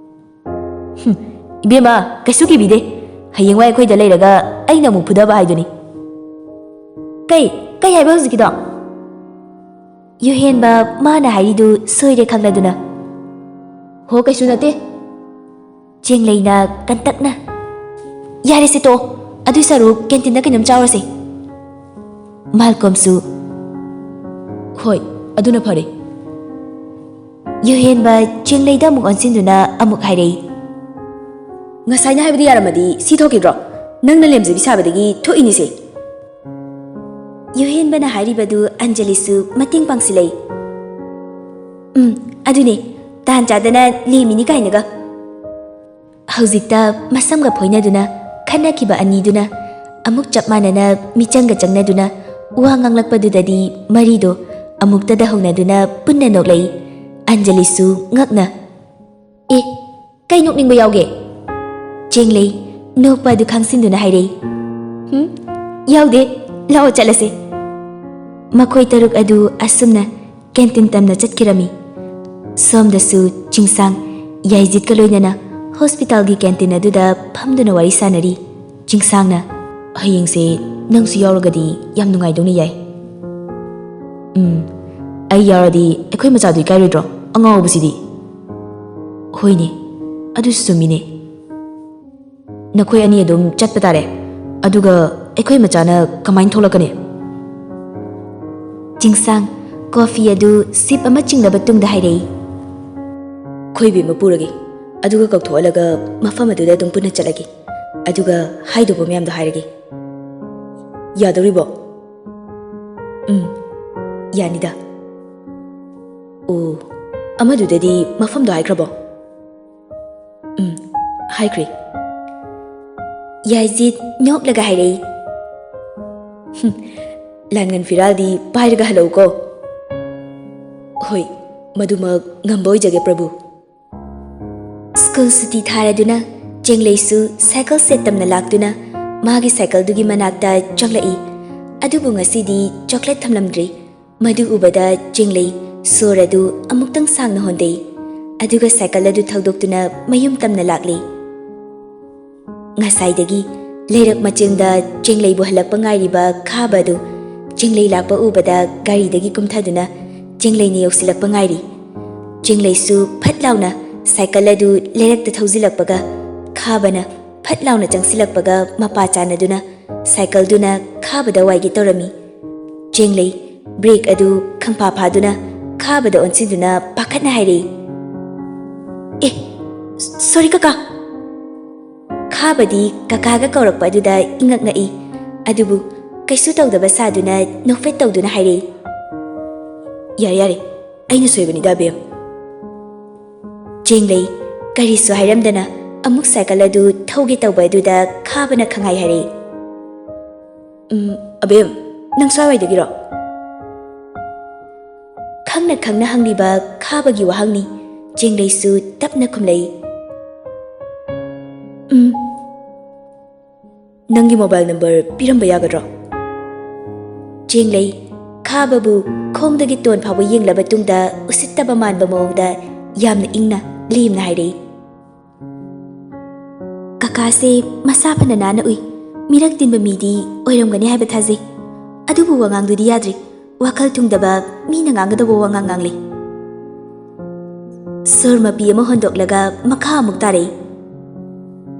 "ꯍꯨꯝ, ꯏꯕꯦꯝꯃ, ꯀꯩꯁꯨ ꯀꯤꯕꯤꯗꯦ꯫ ꯍꯌꯦꯡꯋꯥꯏ ꯑꯩꯈꯣꯏꯗ ꯂꯩꯔꯒ ꯑꯩꯅ ꯑꯃꯨꯛ ꯐꯨꯗꯕ ꯍꯥꯏꯗꯨꯅꯤ꯫" "ꯀꯩ, ꯀꯩ ꯍꯥꯏꯕ ꯍꯧꯖꯤꯛꯀꯤꯗꯣ?" ꯌꯨꯍꯦꯟꯕ ꯃꯥꯅ ꯍꯥꯏꯔꯤꯗꯨ ꯁꯣꯏꯔꯦ ꯈꯪꯂꯗꯨꯅ, "ꯍꯣ, ꯀꯩꯁꯨ ꯅꯠꯇꯦ꯫" ꯆꯦꯡꯂꯩꯅ ꯀꯟꯇꯛꯅ, "ꯌꯥꯔꯦꯁꯦ ꯇꯣꯛꯑꯣ, ꯑꯗꯨꯏ ꯁꯔꯨꯛ canteen ꯗ ꯀꯩꯅꯣꯝ ꯆꯥꯎꯔꯁꯦ꯫" ꯃꯥꯜꯀꯣꯝꯁꯨ, "ꯍꯣꯏ, ꯑꯗꯨꯅ ꯐꯔꯦ꯫" ꯌꯨꯍꯦꯟꯕ ꯆꯦꯡꯂꯩꯗ ꯑꯃꯨꯛ ꯑꯣꯟꯁꯤꯟꯗꯨꯅ ꯑꯃꯨꯛ ꯍꯥꯏꯔꯛꯏ, "ꯉꯁꯥꯏꯅ ꯍꯥꯏꯕꯗꯤ ꯌꯥꯔꯝꯃꯗꯤ ꯁꯤ ꯊꯣꯛꯈꯤꯗ꯭ꯔꯣ? ꯅꯪꯅ ꯂꯦꯝꯖꯕꯤ ꯁꯥꯕꯗꯒꯤ ꯊꯣꯛꯏꯅꯤꯁꯦ꯫" ꯌꯨꯍꯦꯟꯕꯅ ꯍꯥꯏꯔꯤꯕꯗꯨ ꯑꯟꯖꯂꯤꯁꯨ ꯃꯇꯦꯡ ꯄꯥꯡꯁꯤꯜꯂꯛꯏ꯫ "ꯎꯝ, ꯑꯗꯨꯅꯦ, ꯇꯥꯟ ꯆꯥꯗꯅ ꯂꯦꯝꯃꯤꯅꯤ ꯀꯥꯏꯅꯒ꯫" ꯍꯧꯖꯤꯛꯇ ꯃꯁꯝꯒ ꯐꯣꯏꯅꯗꯨꯅ ꯈꯠꯅꯈꯤꯕ ꯑꯅꯤꯗꯨꯅ ꯑꯃꯨꯛ ꯆꯞ ꯃꯥꯟꯅꯅ ꯃꯤꯆꯪꯒ ꯆꯪꯅꯗꯨꯅ ꯋꯥ ꯉꯥꯡꯂꯛꯄꯗꯨꯗꯗꯤ ꯃꯔꯤꯗꯣ ꯑꯃꯨꯛꯇꯗ ꯍꯧꯅꯗꯨꯅ ꯄꯨꯟꯅ ꯅꯣꯛꯂꯛꯏ꯫ ꯑꯟꯖꯂꯤꯁꯨ ꯉꯛꯅ, "ꯑꯦ, ꯀꯩ ꯅꯣꯛꯅꯤꯡꯕ ꯌꯥꯎꯒꯦ?" ꯆꯦꯡꯂꯩ ꯅꯣꯛꯄ ꯑꯗꯨ ꯈꯥꯡꯁꯤꯟꯗꯨꯅ ꯍꯥꯏꯔꯛꯏ, "ꯍꯨꯝ, ꯌꯥꯎꯗꯦ, ꯂꯥꯛꯑꯣ ꯆꯠꯂꯁꯦ꯫" ꯃꯈꯣꯏ ꯇꯔꯨꯛ ꯑꯗꯨ ꯑꯁꯨꯝꯅ canteen ꯇꯝꯅ ꯆꯠꯈꯤꯔꯝꯃꯤ꯫ ꯁꯣꯝꯗꯁꯨ ꯆꯤꯡꯁꯥꯡ ꯌꯥꯏꯖꯤꯠꯀ ꯂꯣꯏꯅꯅ hospital ꯒꯤ canteen ꯑꯗꯨꯗ ꯐꯝꯗꯨꯅ ꯋꯥꯔꯤ ꯁꯥꯅꯔꯤ꯫ ꯆꯤꯡꯁꯥꯡꯅ, "ꯍꯌꯦꯡꯁꯦ ꯅꯪꯁꯨ ꯌꯥꯎꯔꯒꯗꯤ ꯌꯥꯝ ꯅꯨꯡꯉꯥꯏꯗꯧꯅꯤ, ꯌꯥꯏ꯫" "ꯎꯝ, ꯑꯩ ꯌꯥꯎꯔꯗꯤ ꯑꯩꯈꯣꯏ ꯃꯆꯥꯗꯨ ꯏꯀꯥꯏꯔꯣꯏꯗ꯭ꯔꯣ? ꯑꯉꯥꯎꯕꯁꯤꯗꯤ꯫" "ꯍꯣꯏꯅꯦ, ꯑꯗꯨꯁꯨ ꯆꯨꯝꯃꯤꯅꯦ꯫ ꯅꯈꯣꯏ ꯑꯅꯤ ꯑꯗꯨꯝ ꯆꯠꯄ ꯇꯥꯔꯦ꯫ ꯑꯗꯨꯒ ꯑꯩꯈꯣꯏ ꯃꯆꯥꯅ ꯀꯃꯥꯏꯅ ꯊꯣꯛꯂꯛꯀꯅꯤ?" ꯆꯤꯡꯁꯥꯡ coffee ꯑꯗꯨ sip ꯑꯃ ꯆꯤꯡꯂꯕ ꯇꯨꯡꯗ ꯍꯥꯏꯔꯛꯏ, "ꯑꯩꯈꯣꯏ ꯕꯦꯝꯃ ꯄꯨꯔꯒꯦ, ꯑꯗꯨꯒ ꯀꯧꯊꯣꯛꯍꯜꯂꯒ ꯃꯐꯝ ꯑꯗꯨꯗ ꯑꯗꯨꯝ ꯄꯨꯟꯅ ꯆꯠꯂꯒꯦ, ꯑꯗꯨꯒ ꯍꯥꯏꯗꯧꯕ ꯃꯌꯥꯝꯗꯣ ꯍꯥꯏꯔꯒꯦ꯫ ꯌꯥꯗꯧꯔꯤꯕꯣ?" "ꯎꯝ, ꯌꯥꯅꯤꯗ꯫ ꯑꯣ, ꯑꯃꯗꯨꯗꯗꯤ ꯃꯐꯝꯗꯣ ꯍꯥꯏꯈ꯭ꯔꯕꯣ?" ꯍꯥꯏꯈ꯭ꯔꯦ꯫ ꯌꯥꯏꯖꯤꯠ ꯅꯣꯛꯂꯒ ꯍꯥꯏꯔꯛꯏ, "ꯍꯨꯝ, ꯂꯥꯟꯉꯟ ꯐꯤꯔꯥꯜꯗꯤ ꯄꯥꯏꯔꯒ ꯍꯜꯂꯛꯎꯀꯣ꯫" "ꯍꯣꯏ, ꯃꯗꯨꯃꯛ ꯉꯝꯕ ꯑꯣꯏꯖꯒꯦ ꯄ꯭ꯔꯚꯨ꯫" ꯁ꯭ꯀꯨꯜ ꯁꯨꯇꯤ ꯊꯥꯔꯗꯨꯅ ꯆꯦꯡꯂꯩꯁꯨ ꯁꯥꯏꯀꯜ ꯁꯦꯠ ꯇꯝꯅ ꯂꯥꯛꯇꯨꯅ ꯃꯥꯒꯤ ꯁꯥꯏꯀꯜꯗꯨꯒꯤ ꯃꯅꯥꯛꯇ ꯆꯪꯂꯛꯏ꯫ ꯑꯗꯨꯕꯨ ꯉꯁꯤꯗꯤ ꯆꯣꯀ꯭ꯂꯦꯠ ꯊꯝꯂꯝꯗ꯭ꯔꯦ꯫ ꯃꯗꯨ ꯎꯕꯗ ꯆꯦꯡꯂꯩ ꯁꯣꯔ ꯑꯗꯨ ꯑꯃꯨꯛꯇꯪ ꯁꯥꯡꯅ ꯍꯣꯟꯗꯩ, ꯑꯗꯨꯒ ꯁꯥꯏꯀꯜ ꯑꯗꯨ ꯊꯧꯗꯣꯛꯇꯨꯅ ꯃꯌꯨꯝ ꯇꯝꯅ ꯂꯥꯛꯂꯤ꯫ ꯉꯁꯥꯏꯗꯒꯤ ꯂꯩꯔꯛ ꯃꯆꯤꯟꯗ ꯆꯦꯡꯂꯩꯕꯨ ꯍꯜꯂꯛꯄ ꯉꯥꯏꯔꯤꯕ ꯈꯥꯕ ꯑꯗꯨ ꯆꯦꯡꯂꯩ ꯂꯥꯛꯄ ꯎꯕꯗ ꯒꯥꯔꯤꯗꯒꯤ ꯀꯨꯝꯊꯗꯨꯅ ꯆꯦꯡꯂꯩꯅ ꯌꯧꯁꯤꯜꯂꯛꯄ ꯉꯥꯏꯔꯤ꯫ ꯆꯦꯡꯂꯩꯁꯨ ꯐꯠ ꯂꯥꯎꯅ ꯁꯥꯏꯀꯜ ꯑꯗꯨ ꯂꯩꯔꯛꯇ ꯊꯧꯖꯤꯜꯂꯛꯄꯒ ꯈꯥꯕꯅ ꯐꯠ ꯂꯥꯎꯅ ꯆꯪꯁꯤꯜꯂꯛꯄꯒ ꯃꯄꯥ ꯆꯥꯟꯅꯗꯨꯅ ꯁꯥꯏꯀꯜꯗꯨꯅ ꯈꯥꯕꯗ ꯋꯥꯏꯒꯦ ꯇꯧꯔꯝꯃꯤ꯫ ꯆꯦꯡꯂꯩ ꯕ꯭ꯔꯦꯛ ꯑꯗꯨ ꯈꯪꯐꯥ ꯐꯥꯗꯨꯅ ꯈꯥꯕꯗ ꯑꯣꯟꯁꯤꯟꯗꯨꯅ ꯄꯥꯈꯠꯅ ꯍꯥꯏꯔꯛꯏ, "ꯑꯦ, ꯁꯣꯔꯤ ꯀꯀꯥ!" ꯈꯥꯕꯗꯤ ꯀꯀꯥꯒ ꯀꯧꯔꯛꯄ ꯑꯗꯨꯗ ꯏꯉꯛ ꯉꯛꯏ꯫ ꯑꯗꯨꯕꯨ ꯀꯩꯁꯨ ꯇꯧꯗꯕ ꯁꯥꯗꯨꯅ ꯅꯣꯛꯐꯦꯠ ꯇꯧꯗꯨꯅ ꯍꯥꯏꯔꯛꯏ, "ꯌꯥꯔꯦ, ꯌꯥꯔꯦ, ꯑꯩꯅ ꯁꯣꯏꯕꯅꯤꯗ ꯑꯕꯦꯝ꯫" ꯆꯦꯡꯂꯩ ꯀꯔꯤꯁꯨ ꯍꯥꯏꯔꯝꯗꯅ ꯑꯃꯨꯛ ꯁꯥꯏꯀꯜ ꯑꯗꯨ ꯊꯧꯒꯦ ꯇꯧꯕ ꯑꯗꯨꯗ ꯈꯥꯕꯅ ꯈꯪꯍꯥꯏ ꯍꯥꯏꯔꯛꯏ, "ꯎꯝ, ꯑꯕꯦꯝ, ꯅꯪ ꯁ꯭ꯋꯥꯏꯋꯥꯏꯗꯒꯤꯔꯣ?" ꯈꯪꯅ ꯈꯪꯅ ꯍꯪꯂꯤꯕ ꯈꯥꯕꯒꯤ ꯋꯥꯍꯪꯅꯤ꯫ ꯆꯦꯡꯂꯩꯁꯨ ꯇꯞꯅ ꯈꯨꯝꯂꯛꯏ, "ꯎꯝ꯫" "ꯅꯪꯒꯤ ꯃꯣꯕꯥꯏꯜ ꯅꯝꯕꯔ ꯄꯤꯔꯝꯕ ꯌꯥꯒꯗ꯭ꯔꯣ?" ꯆꯦꯡꯂꯩ ꯈꯥꯕꯕꯨ ꯈꯣꯡꯗꯒꯤ ꯇꯣꯟ ꯐꯥꯎꯕ ꯌꯦꯡꯂꯕ ꯇꯨꯡꯗ ꯎꯁꯤꯠꯇꯕ ꯃꯥꯟꯕ ꯃꯑꯣꯡꯗ ꯌꯥꯝꯅ ꯏꯪꯅ ꯂꯦꯝꯅ ꯍꯥꯏꯔꯛꯏ, "ꯀꯀꯥꯁꯦ ꯃꯁꯥ ꯐꯅ ꯅꯥꯟꯅ ꯎꯏ꯫ ꯃꯤꯔꯛ ꯇꯤꯟꯕ ꯃꯤꯗꯤ ꯑꯣꯏꯔꯝꯒꯅꯤ ꯍꯥꯏꯕ ꯊꯥꯖꯩ꯫ ꯑꯗꯨꯕꯨ ꯋꯥꯉꯥꯡꯗꯨꯗꯤ ꯌꯥꯗ꯭ꯔꯦ꯫ ꯋꯥꯈꯜ ꯊꯨꯡꯗꯕ ꯃꯤꯅ ꯉꯥꯡꯒꯗꯧꯕ ꯋꯥꯉꯥꯡ ꯉꯥꯡꯂꯦ꯫" ꯁꯣꯔ ꯃꯄꯤ ꯑꯃ ꯍꯣꯟꯗꯣꯛꯂꯒ ꯃꯈꯥ ꯑꯃꯨꯛ ꯇꯥꯔꯛꯏ,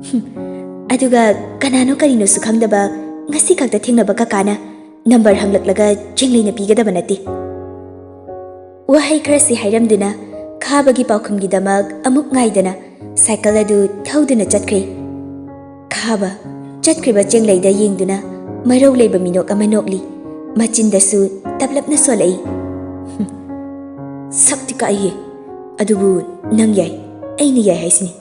"ꯍꯨꯝ, ꯑꯗꯨꯒ ꯀꯅꯥꯅꯣ ꯀꯔꯤꯅꯣꯁꯨ ꯈꯪꯗꯕ ꯉꯁꯤ ꯈꯛꯇ ꯊꯦꯡꯅꯕ ꯀꯀꯥꯅ ꯅꯝꯕꯔ ꯍꯪꯂꯛꯂꯒ ꯆꯦꯡꯂꯩꯅ ꯄꯤꯒꯗꯕ ꯅꯠꯇꯦ꯫" ꯋꯥꯍꯩ ꯈꯔꯁꯤ ꯍꯥꯏꯔꯝꯗꯨꯅ ꯈꯥꯕꯒꯤ ꯄꯥꯎꯈꯨꯝꯒꯤꯗꯃꯛ ꯑꯃꯨꯛ ꯉꯥꯏꯗꯅ ꯁꯥꯏꯀꯜ ꯑꯗꯨ ꯊꯧꯗꯨꯅ ꯆꯠꯈ꯭ꯔꯦ꯫ ꯈꯥꯕ ꯆꯠꯈ꯭ꯔꯤꯕ ꯆꯦꯡꯂꯩꯗ ꯌꯦꯡꯗꯨꯅ ꯃꯔꯧ ꯂꯩꯕ ꯃꯤꯅꯣꯛ ꯑꯃ ꯅꯣꯛꯂꯤ꯫ ꯃꯆꯤꯟꯗꯁꯨ ꯇꯞꯂꯞꯅ ꯁꯣꯜꯂꯛꯏ, "ꯁꯛꯇꯤ ꯀꯥꯛꯏꯍꯦ, ꯑꯗꯨꯕꯨ ꯅꯪ ꯌꯥꯏ, ꯑꯩꯅ ꯌꯥꯏ ꯍꯥꯏꯁꯤꯅꯤ꯫"